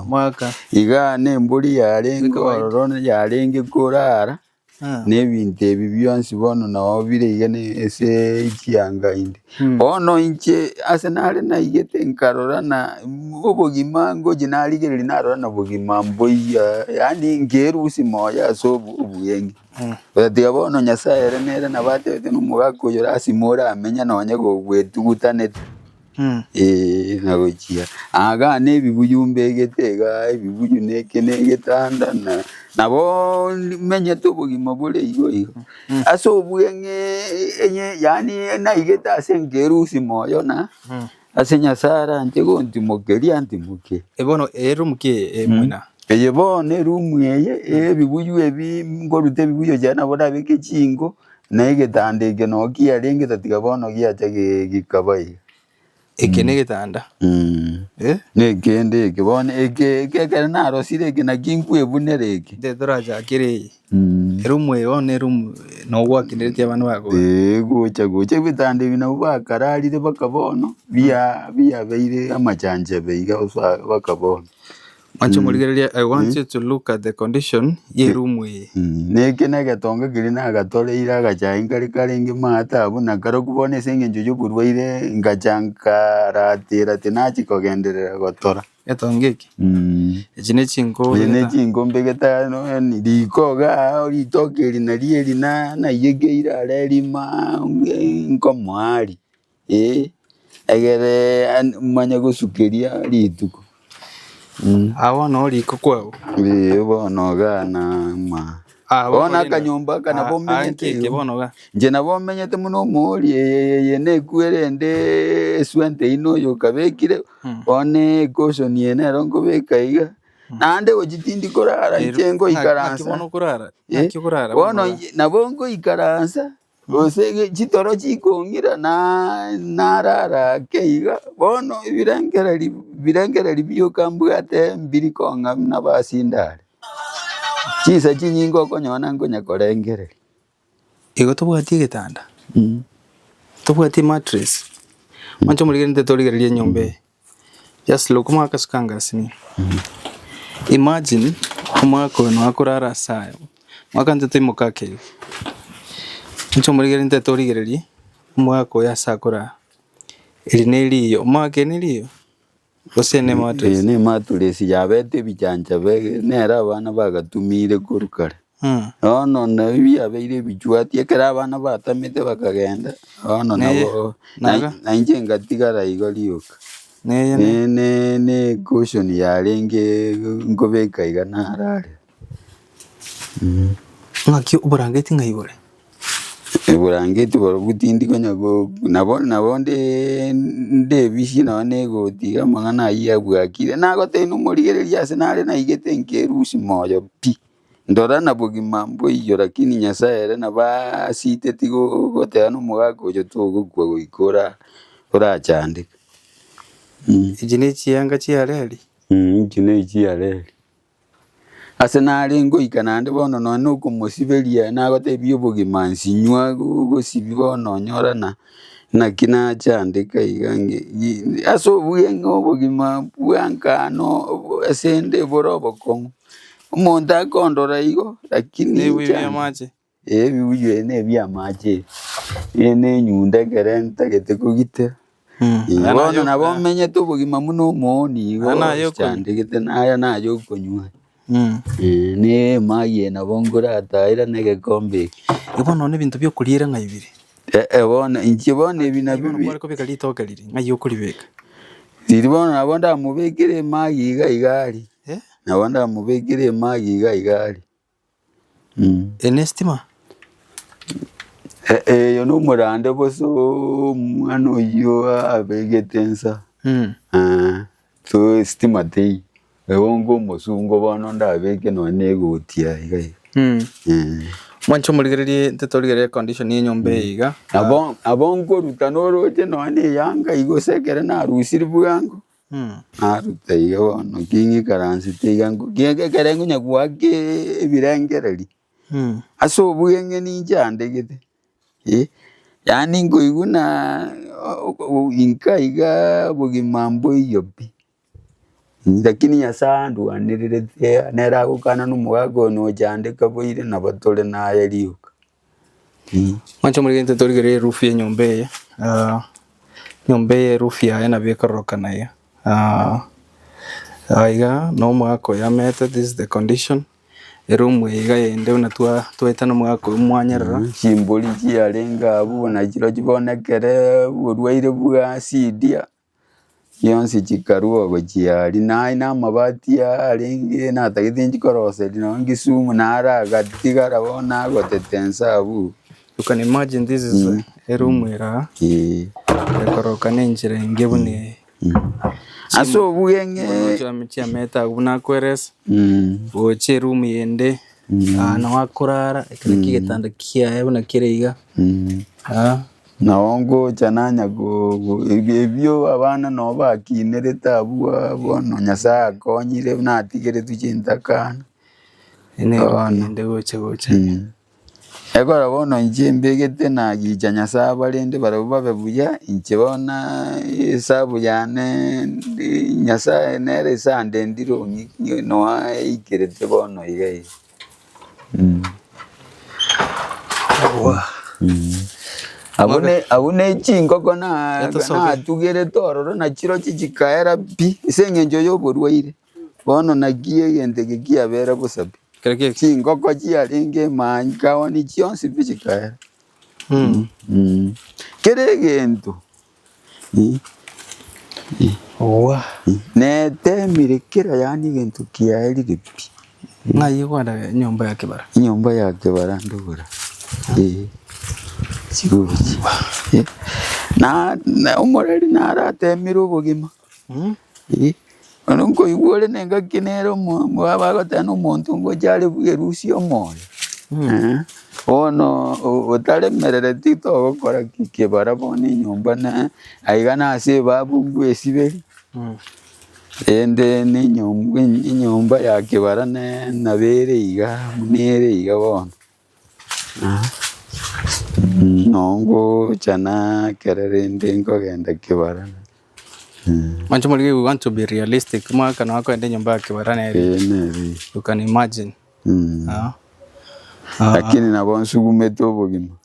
mwaka. Iga na embori yarenge ororo yarenge korara, na ebinto ebi bionsi bono noo bire iga na ase chianga inde. Bono inche ase nare naigete nkarora na obogima ngochia narigereria narora na bogima mboiyo yaani nkerusia moyo ase oboeng'e. Gotatiga bono Nyasaye ere nere nabo atebete ng'a omogaka oyo lasima oramenye nonye gogwetugutanete na gochia. Igaa na ebibuyu mbegete igaa ebibuyu na eke na egetanda na nabo menyete obogima bore igo igo. Ase obweng'e enye yaani naigete ase nkerusia moyo na ase Nyasaye aranche gontimokeria antimokerie. Bono eroom ki eye moina? Eye bono eroom eye, ebibuyu ebi nkoruta ebibuyu ekiagera nabo ndabeke chinko, na egetanda eke noo kiarenge tatiga bono giacha gekaba iga. Eke negetanda eh? Na ekende eke bono eke eke ekero narosire eke naki nkwebunera eke. Nte torachakere eye, eroom eye bono eroom nogwakineretie abana bago. Eeh gocha gocha ebitanda ebi nabwo bakararire mpaka bono, bia biabeire amachanchabe iga baka bono. Mwanche morigereria I want you to look at the condition ye room eye. Neke na egetonga keria nagatoreire agachae nkare karenge maate abwo na karokwo bono ase eng'encho y'oborwaire ngacha nkaratera tinachi kogenderera gotora. Egetonga eke? Echi ne chinko Echi ne obegete? chinko mbegete ano yaani riko igaa ritoke eri nario eri na naiyekeire are rima nkomoa aria. Eh, egere manye gosukeria rituko. Aa bono oriko kwao. Eh, bono igaa na ma. Aa Bono bono rende. akanyomba aka nabo Aa menyete nki eke igo. bono igaa. Inche nabo menyete buna omoori eye eye nekwe rende eswenta eyio noyo okabekire, bono ecaution eye nero nkobeka iga, naende gochia tindi korara inche Naki ngoikaransa. bono okorara? Eh, Naki okorara bono bono igaa? inche nabo ngoikaransa. Gose chitoro chikong'ira narara ake iga, bono ebirengererio birengererio bioka mbwate mbiri kong'a buna basindare. Chinsa chinyinge okonyora nkonya korengereria. Igo tobwati egetanda, tobwati emattress, mwanche omorigererie torigererie enyomba eye. Just look omwaka ase kangasini. Imagine omwaka oyo nonya akorara ase aya, omwaka intwe toimoka ake iga. Inche omorigereria intwe torigererie omwaka oyo ase akorara, eri ne riyo, omwaka eri ne riyo gose ere ne emattress? Eye ne emattress yabete ebichancha be nere abana bagatumire korwa kare. Bono nabio biabeire ebichwati, ekero abana batamete bakagenda, bono nabo na inche ngatigara igo rioka. Ne ne ecaution yarenge nkobeka iga narare. Ng'aki oborangeti ng'ai bore? Oborangeti borobwo tindi konya go nabo nabo nde ndebisie nonye na egoti iga amang'ana ayio abwakire, nagotebia nomorigereria ase nare naigete nkerusia moyo pi. Ndora na bogima mboiyo lakini Nyasae ere nabo asiteti goteba nomogaka oyo togokwa goika ora orachandeke. Echi ne chianga chiareri. Echi ne chiareri. Ase nare ngoika naende bono nonya na okomosiberia nagotebia obogima nsinywa gosibi bono onyora na naki nachandeka iga nge ase obuya ng'a obogima bwa nkano ase nde bore obokong'u. Omonto akondora igo, lakini Nebibuyu inche bi'amache. eh, ebibuyu ebi nebi'amache ebi, eye ne enyundo ekere ntagete kogitera. Eh, Aya bono naye nabo menyete obogima buna omooni igo, Aya naye okonywa. chandegete naya naye okonywa. Eh, ne emagi eye nabo nkorataera na egekombe eke. Igo bono nonye ebinto biokoriera ng'ai bire? Eh, eh, bono inche bono ebi nabio Bono bi- kware kobeka ritoke riria, ng'ai okoribeka? Riria bono nabo ndamobekere emagi iga iga aria. Nabo ndamobekere emagi iga iga aria. Eye nestima? Eyo nomorande bosa omwana oyio abegete nsa, so estima teiyo, ebo nko omosungo bono ndabeke nonye na egoti yaye iga iga. Mwanche omorigererie intwe torigererie econdition ya enyomba eye iga. Nabo nabo nkoruta noroche nonye na eyanga iga gose ekere narusire bwango. Naruta iga bono ki ng'ikaransete iga nko ki ekere nkonya goaka ebirengereri, ase obweng'e ninchandegete eh, yaani nkoigwa ng'a inka igaa obogima mboiyo pi, lakini Nyasaye andwanererete nere agokana na omogaka oyo nochandeka boire nabo tore naye rioka. Mwanche omorigente torigererie erufu y'enyomba eye, enyomba eye erufu yaye nabo ekororokana iga, aiga na omogaka oyo amete this is the condition, eroom eye iga eyende buna twa twaetana omogaka oyo mwanyerera. Chimbori chiarenge abwo buna chirochio bono ekere oborwaire bwa sidia. Chionsi chikarua gochia aria, naye na amabati arenge natagete inche koroseria nonye Kisumu naro agatigara bono agotete inse abwo. You can imagine this is a room ere aa, Eeh. ekoroka na enchera enge buna eye. Ase obweng'e Chiamete agwo buna akoeresa, gocha eroom yende, aa nabo akorara, eke nakio egetanda kiaye buna kere iga, aa. Nao ngocha nanya ebio abana nabo bakinerete abwo bono Nyasae akonyire buna atigeretwe chintakana. Bono. Gocha gocha. Ekero bono inche mbegete nagicha Nyasae abarende barabwo babe buya, inche bono esabu yane Nyasae nere ase andendire ong'ikire noa eikerete bono iga iga. Abwo ne abwo ne chingoko na natugerete ororo nachirochio chikaera pi, ase eng'encho ya oborwaire. Bono naki egento eke kiabera bosa pi. Chingoko chiarenge emaankaoni chionsi pi chikaera. Kera egento netemire kera yaani egento kiaerire pi. Ng'ai kwenda enyomba ya kebara? Enyomba ya kebara ndogora eh, chigochi na omoreri naratemire obogima. Bono nkoigwa ore nengaki nere bagoteba na omonto ngocha are bwerusia omoyo, bono otaremerereti togokora ki kebara bono enyomba na aiga nase ebabu mbwesiberi, rende na enyomba enyomba ya kebara nabo ere iga buna ere iga bono. Nongocha na ekero rende nkogenda kebara. Mwanche morigie we want to be realistic omwaka nabo akoenda enyomba ya kebara nere Ee nere. you can imagine. Ah. Lakini nabo nsugumete obogima.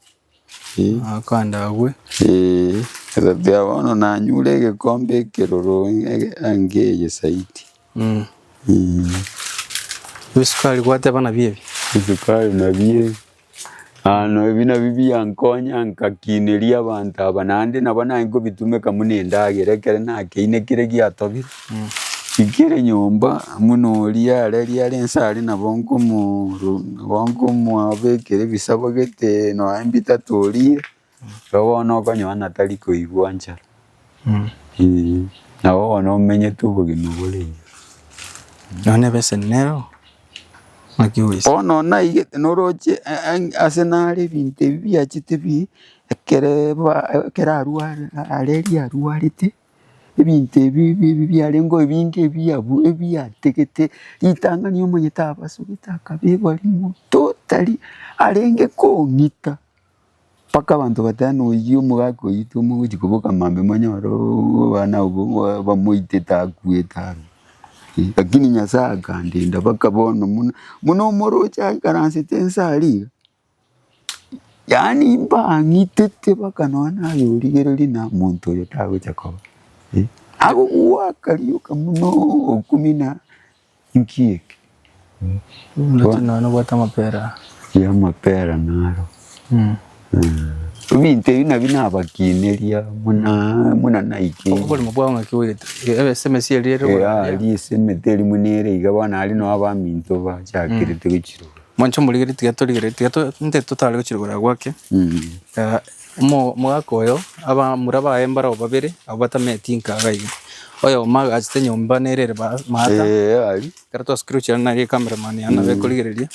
Akoenda agwe. Ee, etateba bono nanyure egekombe ekeroro ange eye zaidi. Ebisukari gwateba nabio ebi? Ebisukari nabio ebi, bono ebi nabio biankonya nkakineria abanto aba naende nabo naye nkobitumeka buna endagera ekero nakeinekire giatobire, Nkere nyomba buna oria areria are inse aria nabo nkomoru nabo nkomobekera ebisabo gete nonya mbitato orire, igo bono okonyora ng'a tari koigwa nchara. Nabo bono omenyete obogima bore iga. Nonya na ebeseni nero, naki ogoisa. Bono naigete noroche ase nare ebinto ebi biachete bi, ekere ba ekero arware areria arwarete. Ebinto ebi ebi biarenge ebinge ebiabu ebiategete, ritang'ani omonyete abasogete akabegwa rimo totally arenge kong'ita mpaka abanto bateba ng'a oyio omogaka oyio tomogochi koboka mambia monyore abana abwo bamoitete akwete aroro. Lakini Nyasaye akandenda mpaka bono buna buna omoroche aikaransete inse aria iga. Yaani mbang'itete mpaka nonya naye origereria na omonto oyo tagocha koba, agogoaka rioka buna okumi na nki eke. Ndoche nonya nobwate amapera. Ya amapera naro. Ebinto ebi nabio nabakineria buna buna naikire. Oborimo bwao ng'aki boigete? Ase emesi eria ere Eh, aria ase emete erimo nere iga bono aria noo abaminto bachakerete gochirora. Mwanche omorigereria tiga torigererie tiga to nte totare gochirora agwo ake. Omo omogaka oyo abamura baye mbarabwo babere abwo batameti nka iga iga. Oyomo agachete nyomba nere ere ba maata, Eh, aria. ekero twasukire gochia nari ecameraman yane nabo ekorigereria.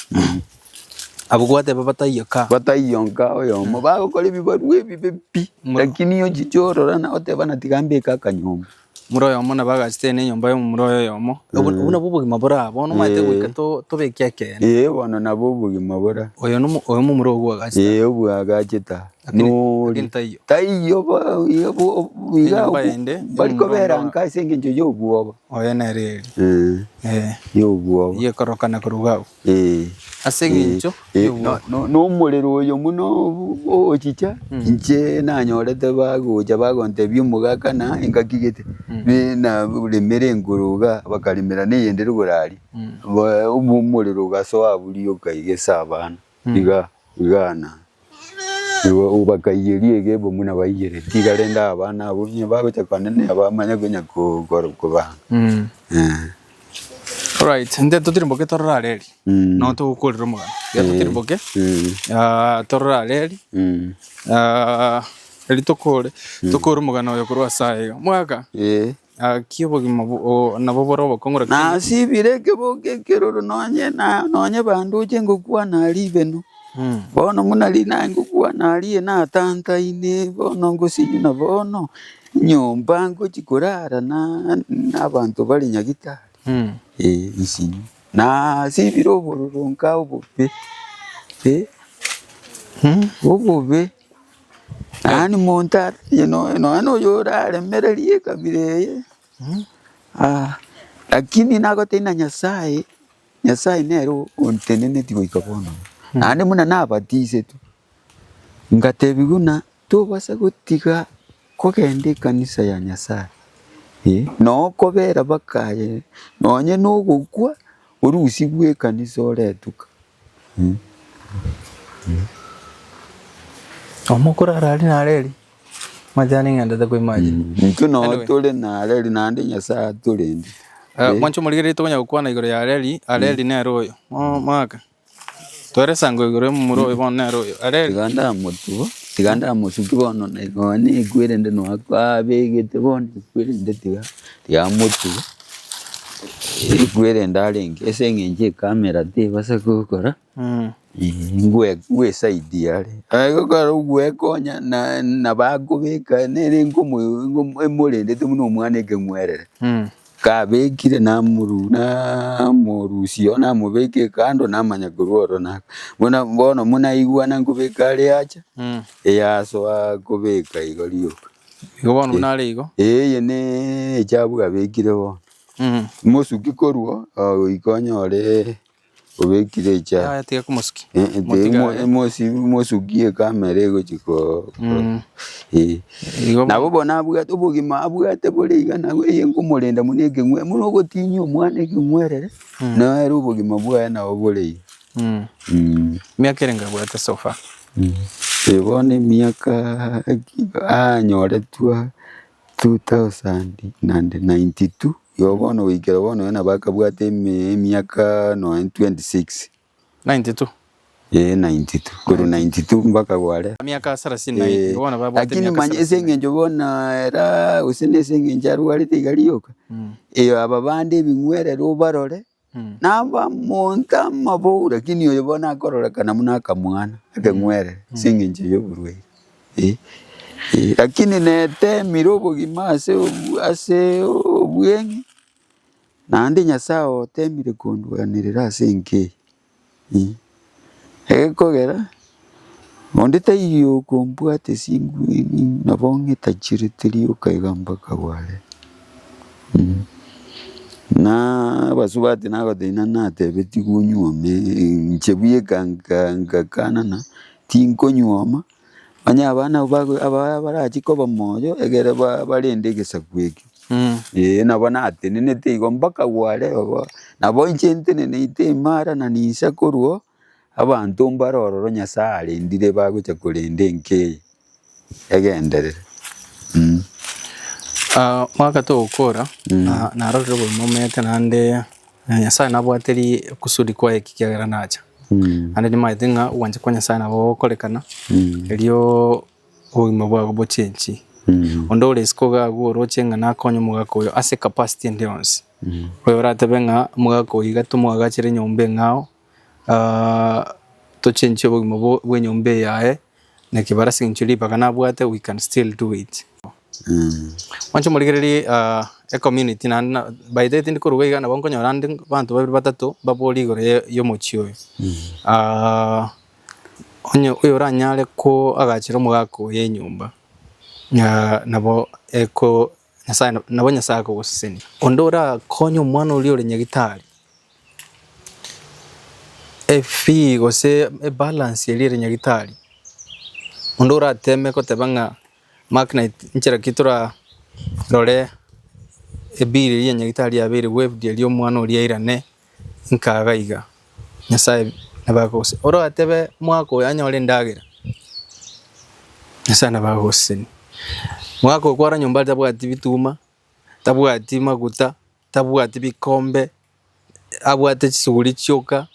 Abwo gwateba bataiyo ka. Bataiyo nka oyomo bagokora ebibarua ebibe pi, lakini ochiche orora na oteba na tiga mbeke akanyomba. Momura oyomo nabo agachete ne enyomba y'omomura oye oyomo. Obwo obwo nabwo obogima bore aa bono omanyete goika to tobeke ekeene. Ee bono nabwo obogima bore aa. Oyo nomo oyo momura obwo agachete aa. Ee obwo agachete aa. Lakini Nori lakini taiyo. taiyo ba iga bo iga Enyomba ende, bari y'omomura onde kobera oa nka ase eng'encho ya obwoba. Oye nere eri. Eh, ya obwoba. Eyio ekorokana korwa iga abwo. Ee. Ase eng'encho Ee, y'obwoba. no- no- nomorero oyo buna ogochicha, inche nanyorete bagocha bagontebia omogaka na engaki gete, buna remera engoro iga, bakaremera na eyende rogoro aria, ba omorero ogasoa abwo rioka iga ase abana, iga iga na igo bakaiyeria egebo buna baiyeretie iga rende abana abwo onye bagocha konenea bamanye konya ko- ko- kobanga. Alright, inte totirimboke torore areri. Nabo togokorera omogano. Tiga totirimboke, torore areri, eri tokore, tokore omogano oyo korwa ase aye iga. Omogaka, ki obogima nabo bore obokong'u lakini. Nasibire ekeboka ekeroro nonye na nonye bandoche ngokwana aria ibeno, bono buna riria naye ngokwana aria natantaine bono ngosinywa na bono, nyomba ngochia korara na abanto bare nyagitari, eh nsinywe. Nasibire obororo nka obobe, eh. Obobe, yaani monto atari nonya na oyo oraremererie ekabira eye, lakini nagotebia ng'a Nyasaye, Nyasaye nere onteneneti goika bono iga. Naende buna nabatisetwe, ngatebiwa buna tobasa gotiga kogenda ekanisa ya Nyasaye, eh, nokobera baka aye nonye na ogokwa orusigwe ekanisa oretuka. Omokorara aria nare eri, omanyete ning'endete koimagine. Intwe noo Anyway. tore nare eri naende Nyasaye atorende. Eh, mwanche omorigereria tokonya gokwana igoro ya Areli, Areli nere oyo, mo- moaka. Twere esango igoro y'omomura oyo bono nere oyo, Areli. Tiga ndamotuba, tiga ndamosukia bono nonya na ekwerende nonya abegete bono ekwerende tiga tiga motuba, ekwerende arenge ase eng'encho ekamera tebasa gokora. Ngwesaidia are, ekero ogwekonya na nabakobeka nere nkomo emorendete buna omwana ekeng'werere. Kabekire namoru namorusia oo namobeka ekando namanya korwa ororo na buna bono buna aigwana nkobeka are acha, eyasoa kobeka igo rioka. Igo bono buna are igo. Eye ne echabu abekire bono. Mosuki korwa oo goika onyore Obekire echae. Yaya tiga komosukia. Eh, eh, Motige mo- aye. mosi- mosukie ekamera egochi ko Mm. eh. Igo Nabo bono abwate obogima abwate bore iga nabo eye nkomorenda buna ekeng'we buna ogotinyia omwana ekeng'werere, nere obogima bwaye nabo bore iga. Mm. Mm. Miaka ere ngabwate so far. Eye bono emiaka eki anyoretwa 2092, igo bono goikera bono nabo akabwate emiaka nonya 26. 92? Ee 92, korwa 92 mpaka gware. Emiaka sarasini na igo bono babwate Lakini emiaka manya ase sarasini. eng'encho bono era gose na ase eng'encho arwarete iga rioka, eyo aba bande ebing'werere obarore. Nabamonto amabou, lakini oyo bono akororekana buna akamwana akeng'werere ase eng'encho y'oborwaire eh, eh. Lakini netemire obogima ase obu ase obweng'e, naende Nyasaye otemire kondwanerera ase enka eye eh. Egekogera, onde taiyo okombwata esinguru nabo ng'etachirete rioka iga mpaka bware. Na abasubati nagotebia ng'a natebetigwe onyuome inche bweka nka ngakana ng'a tinkonyuoma, onye abana abwo bago aba barachie koba moyo egere ba barende egesaku eke. Eeh nabo natenenete igo mpaka gwareo bo, nabo inche nteneneite imara na ninsa korwa oo, abanto mbare ororo Nyasaye arendire bagocha korenda enka eye. egenderere. Mwaka togokora narorire obogima omanyete naende Nyasaye nabwate kusudi kwaye eki kiagera nacha. Naende nimanyete ng'a ogwancha kwa Nyasaye nabo gogokorekana erio obogima bwago bochenchi. Onde ore isiko iga agwo oroche ng'a nakonye omogaka oyo ase capacity ende yonsi. Oyo oratebe ng'a omogaka oyo iga tomoagachere enyomba eng'ao tochenchie obogima bw'enyomba eye yaye. Naki bare ase eng'encho ribaga nabwate we can still do it. Mwanche morigererie ecommunity naende na by the way tindi koruga iga nabo nkonyora ande abanto babere batato mbaborie igoro ya omochie oyo. Onye oyo oranyare koagachera omogaka oye enyomba nabo eko Nyasaye nabo Nyasaye akogosesenia. Onde orakonye omwana oria ore nyagitari. Efee gose ebalance eria ere nyagitari, onde orateme goteba ng'a mark night nchera ki torarore ebill eria ya nyagitari yabeire waived eria omwana oria airane nka iga iga, Nyasaye nabo akogose. Oratebe omwaka oyo anyore endagera, Nyasaye nabo akogosesenia. Omwaka oyo kwara nyomba tabwati bituma, tabwati maguta, tabwati bikombe. Abwate chisuguri chioka,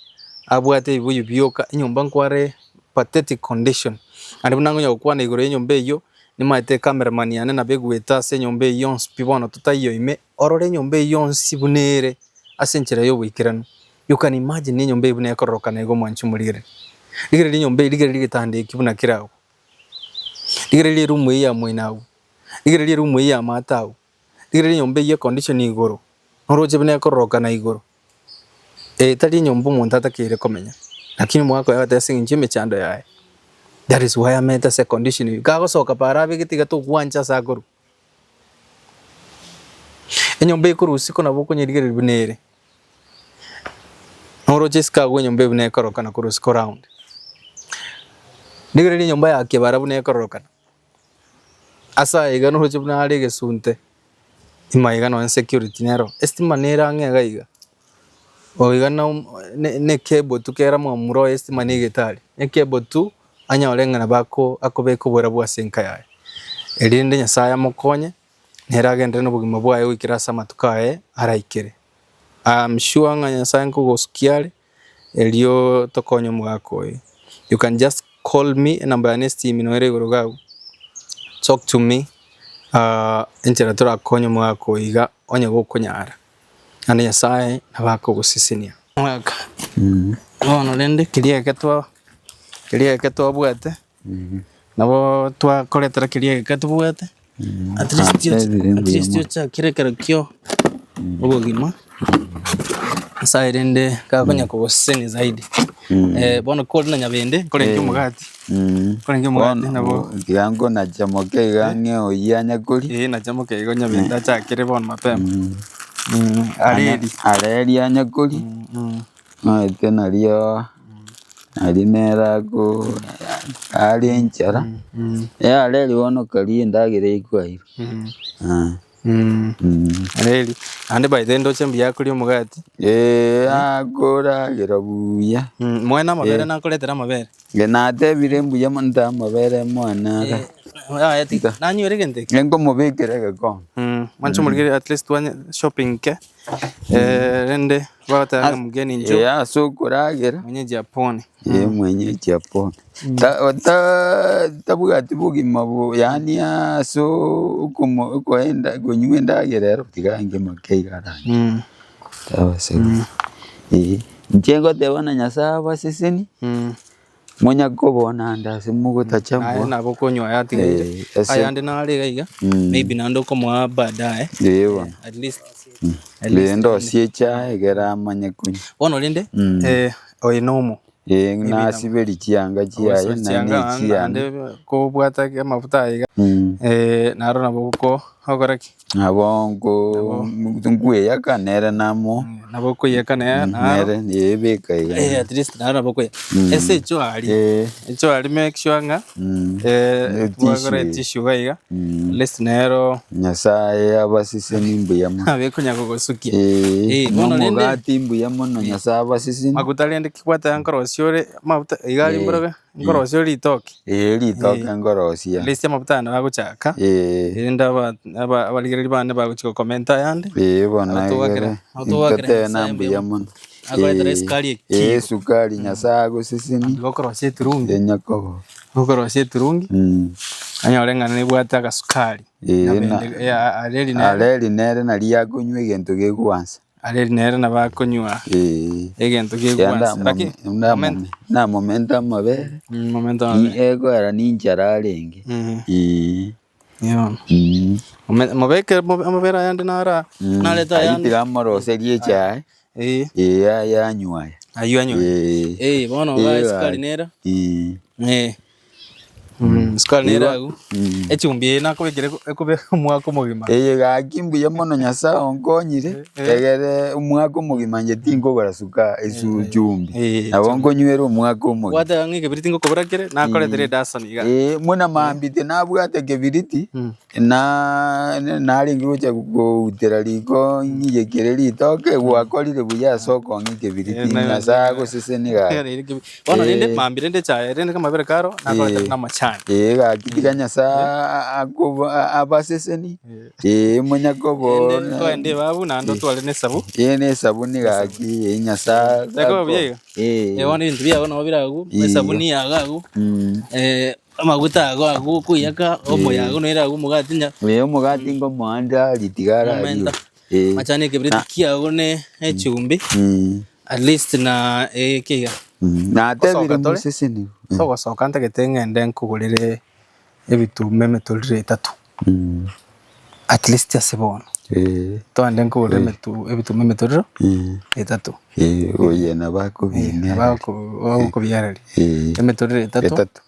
abwate ebibuyu bioka, enyomba nkware pathetic condition. Naende buna nkonya gokwana igoro y'enyomba eyio, nimanyete ecameraman yane nabo egoeta ase enyomba eyio yonsi pi bono totaiyo ime, orore enyomba eyio yonsi buna ere ase enchera ya oboikeranu. You can imagine enyomba eyio buna ekororokana igo mwanche omorigereria. Rigereria enyomba eyio, rigereria egetanda ekio buna kere agwo, rigereria eroom eyio ya moino agwo, rigereria eroom eyio ya amato agwo. Rigereria enyomba eyio econdition igoro, noroche buna ekororokana igoro, eye tari enyomba omonto atakeire komenya, lakini omogaka oye agateba ase eng'encho y'emechando yaye. That is why amete ase econdition eyio. Kagosoka para abegete iga togwancha ase akorwa. Enyomba ekorwa usiku nabo okonyerigereria buna ere. Noroche isiko agwo enyomba eye buna ekororokana korwa isiko round. Rigereria enyomba ya kebara buna ekororokana, ase aya iga noroche buna are egesunte, ime iga nonye security nero, estima nere ang'e iga iga, oo iga na na ecable tu kera momura oye estima na egetari, ecable tu anyore ng'a nabo ako akobeka oborabu ase enka yaye. Erinde Nyasaye amokonye, nere agenderere na obogima bwaye goikera ase amatuko aye araikere. I am sure ng'a Nyasaye nkogosukia are, erio tokonye omogaka oyo. You can just call me, enamba yane esimi noyo ere igoro iga abwo, talk to me enchera torakonye omogaka oyo iga onye gokonyara, naende Nyasaye nabo akogosesenia. Omogaka, bono rende keria eke twa keria eke twabwate. Nabo twakoretera keria egeka tobwate, at least Atebire at mbuya least mono. ochakire ekero kio obogima, Nyasaye rende gakonya kogosesenia zaidi. Bono kore na nyabende, nkorenge Eh. omogati, nkorenge omogati Bono nabo tiga nkonacha moke iga ng'e oyio anye koria. eh nacha moke igo nyabende achakere bono mapema, areri. Areri anye koria, omanyete nario. Aria nere ako are enchara, yareri bono karia endagera eyio kwairwe. Areri, naende by the way ndoche mbuya akoria omogati. Eeh akoragera buya. Moe na amabere nakoretera amabere. Inche natebire mbuya mono ntae amabere mwane ara. Yaya tiga, nanywere egento eke. Nkomobekera egekombe. Mwanche omorigereria at least twanye shopping nke, rende bagoteba ng'a mgeni inchuo. Ee ase okoragera. Mwenyeji apone. Ee mwenyeji apone. Tabwati bogima yaani ase okoenda konywa endagera ero tiga ange make iga arange. Inche ngoteba na Nyasaye abaseseni. Monya kobona ande ase mogotacha Aye mbwa. nabo okonywa aya atigaire. Eh, ase- Ayande nare iga iga, maybe naende okomoa baadaye. Eh, bono. At least. At least. Rende osie echae egere amanye konywa. Bono rende, eh, oyo nomo. Eh, nasiberie chianga chiaye naende Chianga echiane. naende kobwata amafuta aya iga, eh, naro nabo oko okora ki? Nabo nko nkweyaka nere namo. Nabo okoiyeka nere naro. Nere ebeka iga. Eh, at least naro nabo okoiyeka. Ase echoari, echoari make sure ng'a Eh, twagora etissue. etissue iga iga, at least nero Nyasaye abaseseni mbuya mono. abe konya kogosukia. Eh, Eh, bono rende nomogati mbuya mono Nyasaye abaseseni. maguta rende ki gwateba nkorosia ore amaguta iga aria mborobe. Nkorosia ritoke. Ee, ritoke nkorosia. At least amafuta aya nabo agochaka, Ee. erinde aba- aba- abarigereria bane bagochia gokomenta ayande. Ee, bono Nabo togakera- egere, nabo togakera totebe Nyasaye na mbuya mono. Agoetera Ee, esukari ee, ekilo. esukari Nyasaye agoseseni, Gokorosia eturungi, enyakobo. gokorosia eturungi, anyore ng'a nebwate agasukari. Ee, Nabo na- ende- eh, a- areri nere, Areri nere naria akonywa egento gegwansa. areri nere nabo akonywa Ee. egento Ekiagera gegwansa. ndamome- Lakini, ndamome- namomenta amabere, momenta amabere. egoera ninchara arenge. Ee. Bono. Mobeke amabere ayande nara narete Ayio ayande. tiga amoroserie echae, Ee. ee aye anywe aya. Ayio anywe. Ee. Ee, bono Ee, iga esukari gaki. nere. Ee. Ee. Esukari nere Igo- agwo. Echumbi eye nakobekire ekobe omwaka omogima. Eye gaki mbuya mono Nyasaye onkonyire, egere omwaka omogima inche tinkogora suka esu chumbi. Eh, Nabo nkonywera omwaka omogima. Gwateba ng'a ekebiriti ngokobora kere, nakoretera edasoni iga. Eh, buna mambia tinabwate kebiriti, na narenge gocha koutera riko ng'iyekere ritoke, gwakorire buya ase okong'a ekebiriti, Eh, na- Nyasaye agosesenie gaki. Bono rende Eh. mambia rende echae rende amabere karo nakoretera Eh. na amachani. Ee gaki tiga Nyasaye akoba abaseseni, ee Rende monyakobona toende ebabu naende otware na esabu. ee na esabuni gaki ee Nyasaye Yakobo buya iga? ee Eh, bono ebinto biago nabo bire agwo, esabuni yago agwo, amaguta ago agwo okoiyaka, omo yago nere agwo omogati nya Ee omogati ngomoanda aria tiga arariwe. Momenta. Ee. Machani ekebiriti kiago ne echumbi. At least na eke iga. Natebire Gosoka tore? moseseni. Togosoka ntagete ng'ende nkogorere ebituma emetoriro etato. At least ase bono. Eh. Twande nkogora emetu ebituma emetorero etato. Eh, oye nabo akobimia. Nabo akobiareria. Emetorero etato. Etato.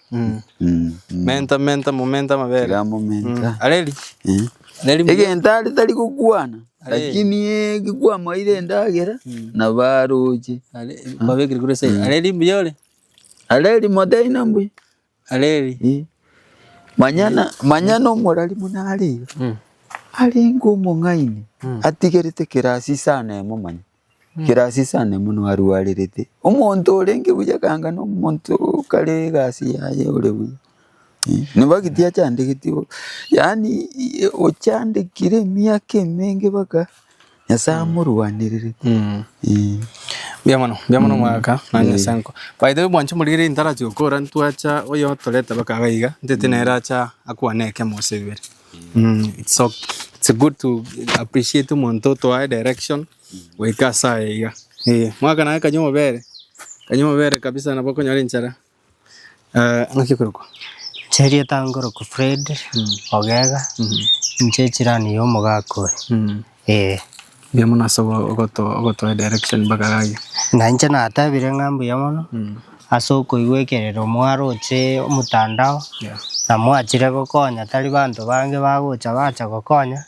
Menta menta momenta amabere. Tiga momenta. Areri. Areri mbuya. Egento are tari gokwana, lakini eki kwamoeire endagera, nabo aroche. Kwabekire korwa ase areri mbuya ore? Areri motebie ng'a mbuya. Areri. Manyana manyana omorari buna are iga, arenge omong'aini, atigerete kerasi isano emo manya, kerasi isano emo nigo arwarerete. Omonto orenge buya kanga na omonto kare egasi yaye ore buya, nibagiti achandegeti bo, yaani ochandekire emiaka emenge mpaka Nyasae amorwanerere. Mbuya mono, mbuya mono omogaka, naende Nyasae nko. By the way mwanche omorigereria ntarachi gokora ntwacha oyo otoreta mpaka iga iga, ntete nere acha akwane ekemo gose bibere. It's ok, it's good to appreciate omonto otoa edirection goika ase aye iga. Eh, omogaka naye kanywa omobere, kanywa omobere kabisa nabo okonyora enchara. Ng'aki okorokwa? Inche erieta nkorokwa Fred Ogega, inche echirani ya omogaka oyo, eh. Mbuya mono ase ogotoa edirection mpaka iga iga. Na inche natebire ng'a mbuya mono, ase okoigwa ekerero mwaroche omotandao, na mwachire gokonya tari banto bange bagocha bacha gokonya,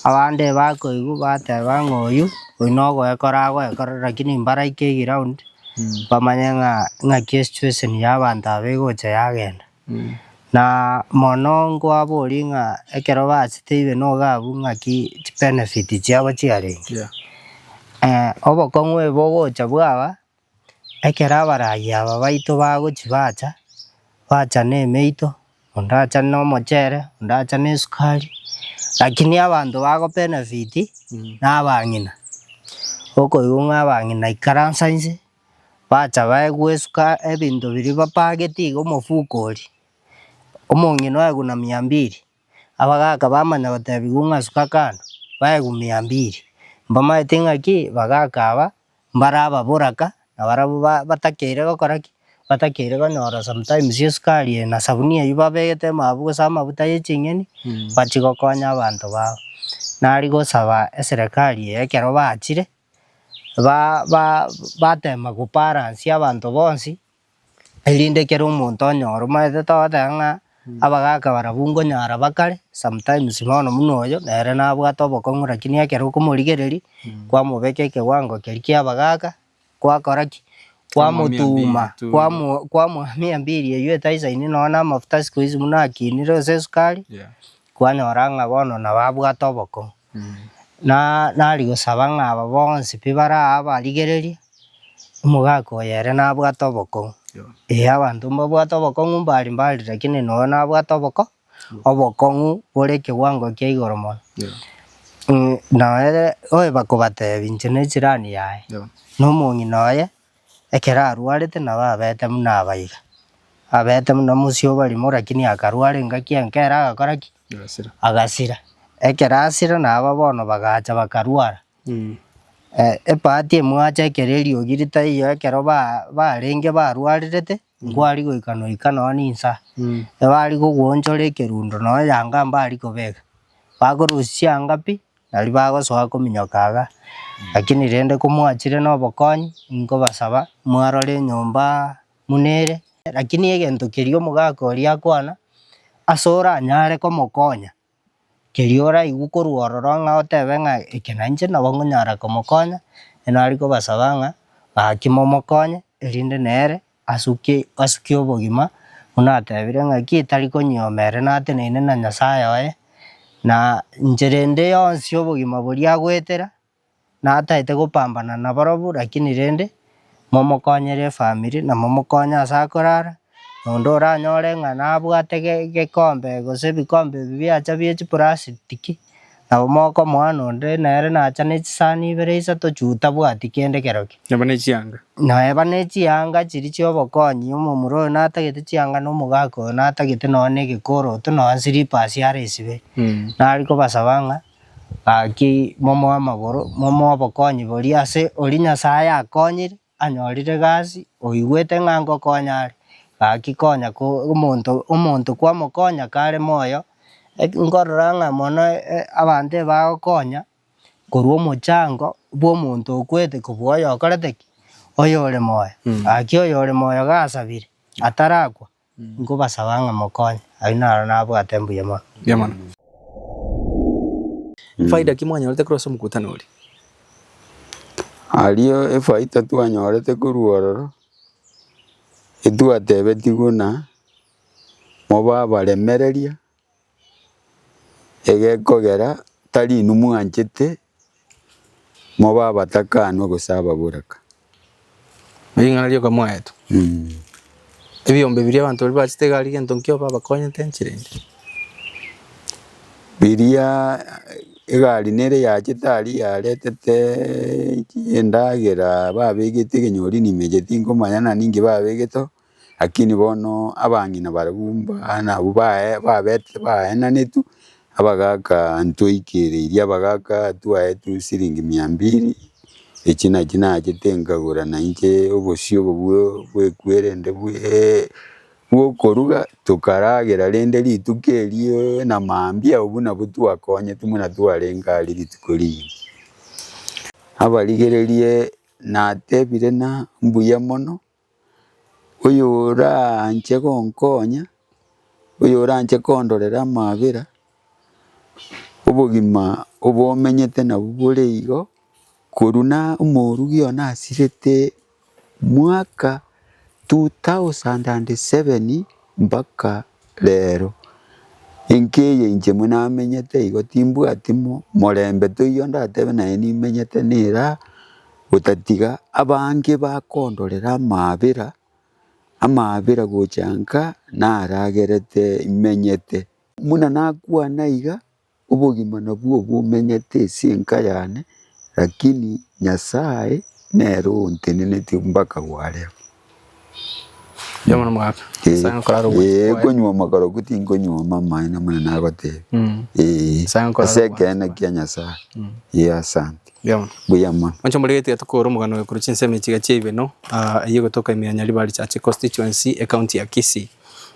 abande bakoigwa bateba ng'a oyio, oyio nogoekora agoekora lakini mbaraike eground. Bamanye ng'a ng'aki esituesheni y'abanto aba egocha yagenda. Na mono nkwaboria ng'a ekero bachete ibe nigo abwo ng'aki chibenefit chiabo chiarenge. Obokong'u obo bogocha bwaba, ekero abarai aba baito bagochi bacha, bacha na emeito, onde acha na omochere, onde acha na esukari, lakini abanto bago benefit na abang'ina. Okoigwa ng'a abang'ina ikaransa inse, bacha baegwe esuka ebinto biria bapageti iga omofuko oria, omong'ina oegwa na mia mbili, abagaka bamanya gotebiwa ng'a suka kando, baegwa mia mbili. Mbamaete ng'aki bagaka aba. Mbare ababoraka, na barabwo batakeire gokora ki? Batakeire konyora sometimes esukari eye na sabuni eywo babegete amabu gose amabuta ye ching'eni, bachie gokonya abanto babo. Nari gosaba eserekari eye ekero bachire, ba- ba batema gobalance abanto bonsi. Erinde ekero omonto onyora omanyete togoteba ng'a abagaka barabwo nkonyara bakare, sometimes bono buna oyo nere nabwate obokong'u lakini ekero okomorigereria, kwamobeka ekewango keria kia abagaka, gwakora ki? Kwamotuma, kwamo kwamoa mia mbili eywo etaisaini nonya na amafuta siku hizi buna akinire gose esukari, kwanyora ng'a bono nabo abwate obokong'u. Na nari gosaba ng'a aba bonsi pi bare aa abarigereria, omogaka oyo ere nabwate obokong'u. Ee abanto mbabwate obokong'u mbari mbari lakini noyo nabwate oboko obokong'u bore ekewango kia igoro mono. Noere oyo bakobatebia inche ne echirani yaye, na omong'ina oye, ekero arwarete nabo abete buna abaiga, abete buna mosio-barimo lakini akarwara engaki enke ere agakora ki? Agasira. Ekero asira nabo bono bagacha bakarwara. Ebahati emwacha ekero eriogi ritaiyo ekero ba barenge barwarerete, nkwari goika noika nonya na insaa. Ebari kogwoonchora ekerundo nonya yanga mbari kobeka, bakorusia chianga pi, nari bagosoa kominyoka iga. Lakini rende komwachire na obokonyi, nkobasaba mwarore enyomba buna ere, lakini egento keria omogaka oria akwana, ase oranyare komokonya, keria oraigwe korwa ororo ng'a otebe ng'a eke nainche nabo nkonyara komokonya, nari kobasaba ng'a gaki momokonye erinde nere asuke asuke obogima buna atebire ng'aki tari konyioma ere nateneine na Nyasaye oye, na inchera ende yonsi obogima boria agoetera. Nataete gopambana nabarobwo, lakini rende momokonyere efamiri na momokonye ase akorara, na onde oranyore ng'a nabwate ge gekombe gose ebikombe ebi biacha bie chiplastiki, nabo mokomoa na onde nere nacha ne chisani ibere isato juu tabwati kende kerokio. Neba ne chianga. Neba ne chianga chiria chia obokonyi, omomura oyo natagete chianga na omogaka oyo natagete nonya na egekoroto nonya slippers aresibe, nare kobasaba ng'a. Gaki momoe amagoro, momoe obokonyi boria ase oria Nyasae akonyire, anyorire egasi, oigwete ng'a ngokonya are, gaki konya ko omonto omonto kwamokonya kare moyo, Nkorora ng'a mono abanto ebagokonya korwa omochango bwa omonto okwete kobua oyo okorete ki? Oyore moyo. Gaki oyore moyo gasabire, atarakwa, nkobasaba ng'a mokonye. Ayio naro nabwate mbuya mono. Mbuya mono. Faida ki mwanyorete korwa ase omokutano oria? Aria efaida twanyorete korwa ororo, etwatebetigwe buna mobe abaremereria, egekogera tari inwe mwanchete mobe abatakanwa gose ababoraka. Ring'ana rioka mwaetwe. Ebiombe biria abanto baria bachete iga aria gento nkio babakonyete enchera ende. Biria egari nere yachete aria yaretete endagera babegete ekenyori nimeche tinkomanya nani ninki babegete oo. Lakini bono abang'ina barabwo nabwo bae babete baenanetwe, abagaka ntwaikereirie abagaka twaetwe siringi mia mbili, echi nachi nachete nkagora na inche obosio obo bwo bwekwerende bweee bwokoruga, tokaragera rende rituko erio na mambia obwo nabwo twakonyetwe buna twarenge aria rituko rigima. Abarigererie natebire na mbuya mono. Oyoranche gonkonya, oyoranche kondorera amabera, obogima obo omenyete nabwo bore igo, korwa na omorugi one asirete mwaka 2007 mpaka rero, enka eye inche buna namenyete igo timbwati mo morembe toiyo ndatebe naye nimenyete nere aa. Gotatiga abange bakondorera amaabera, amaabera gocha nka naragerete imenyete. Buna nakwana iga, obogima nabwo obomenyete ase enka yane, lakini Nyasaye nere ontenenetie mpaka gwareo. Mbuya mono omogaka. Nyasae nkorare Ee, obwanchani bwaye. konyuoma korokwo tinkonyuoma amaene buna nagotebia. Ee, Nyasae nkorare ase obwanchani ekeene bwaye. kia Nyasaye. Ee, asante. Mbuya mono. Mbuya mono. Mwanche omorege tiga tokore omogano oyo korwa chinsemo echi iga chia Ibeno, eyio egotoka ime ya Nyaribari Church Constituency, ecounty ya Kisii.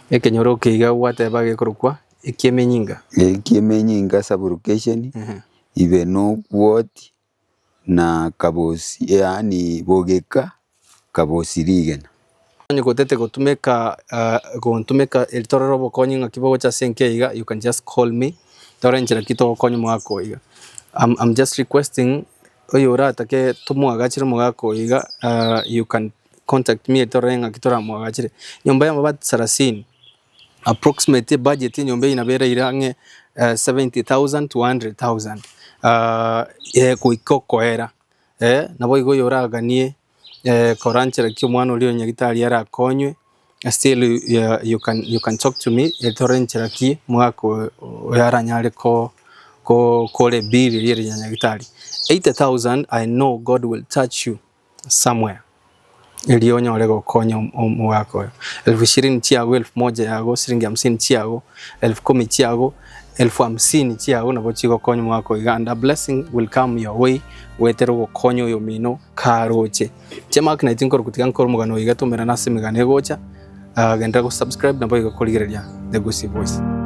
Ekenyoro eke iga gwateba gekorokwa Ekiemenyinga. Ekiemenyinga sub-location, Ibeno ward, na Kabosi yaani Bogeka, Kabosi rigena. Onye gotete gotumeka gontumeka eri torore obokonyi ng'aki bogocha ase enka iga you can just call me tore enchera ki togokonya omogaka oyo iga. I'm just requesting oyo oratake tomoagachere omogaka oyo iga you can contact me torore ng'aki toramoagachere. Nyomba ya amabati sarasini. Approximate ebudget y'enyomba eyio nabo eraire ang'e 70,000 to 100,000 goika okoera. Naboigo oyo oraganie koranchera ki omwana oria o nyagetari arakonywe, still you can you can talk to me tore nchera ki omogaka oyo oyo aranyare ko kore ebill eria ere ya nyagetari. 80,000 I know God will touch you. somewhere, erio onyore gokonya omogaka oyo. Elfu ishirini chiago, elfu moja yago, siringi hamsini chiago, elfu kumi chiago, elfu hamsini chiago nabo chigokonya omogaka oyo iga and a blessing will come your way goetera ogokonya oyomino karoche. Inche Mark Knight nkorokwa tiga nkore omogano oyo iga tomerane ase emegano egocha, genderera go subscribe naboigo korigereria The Gusii Voice.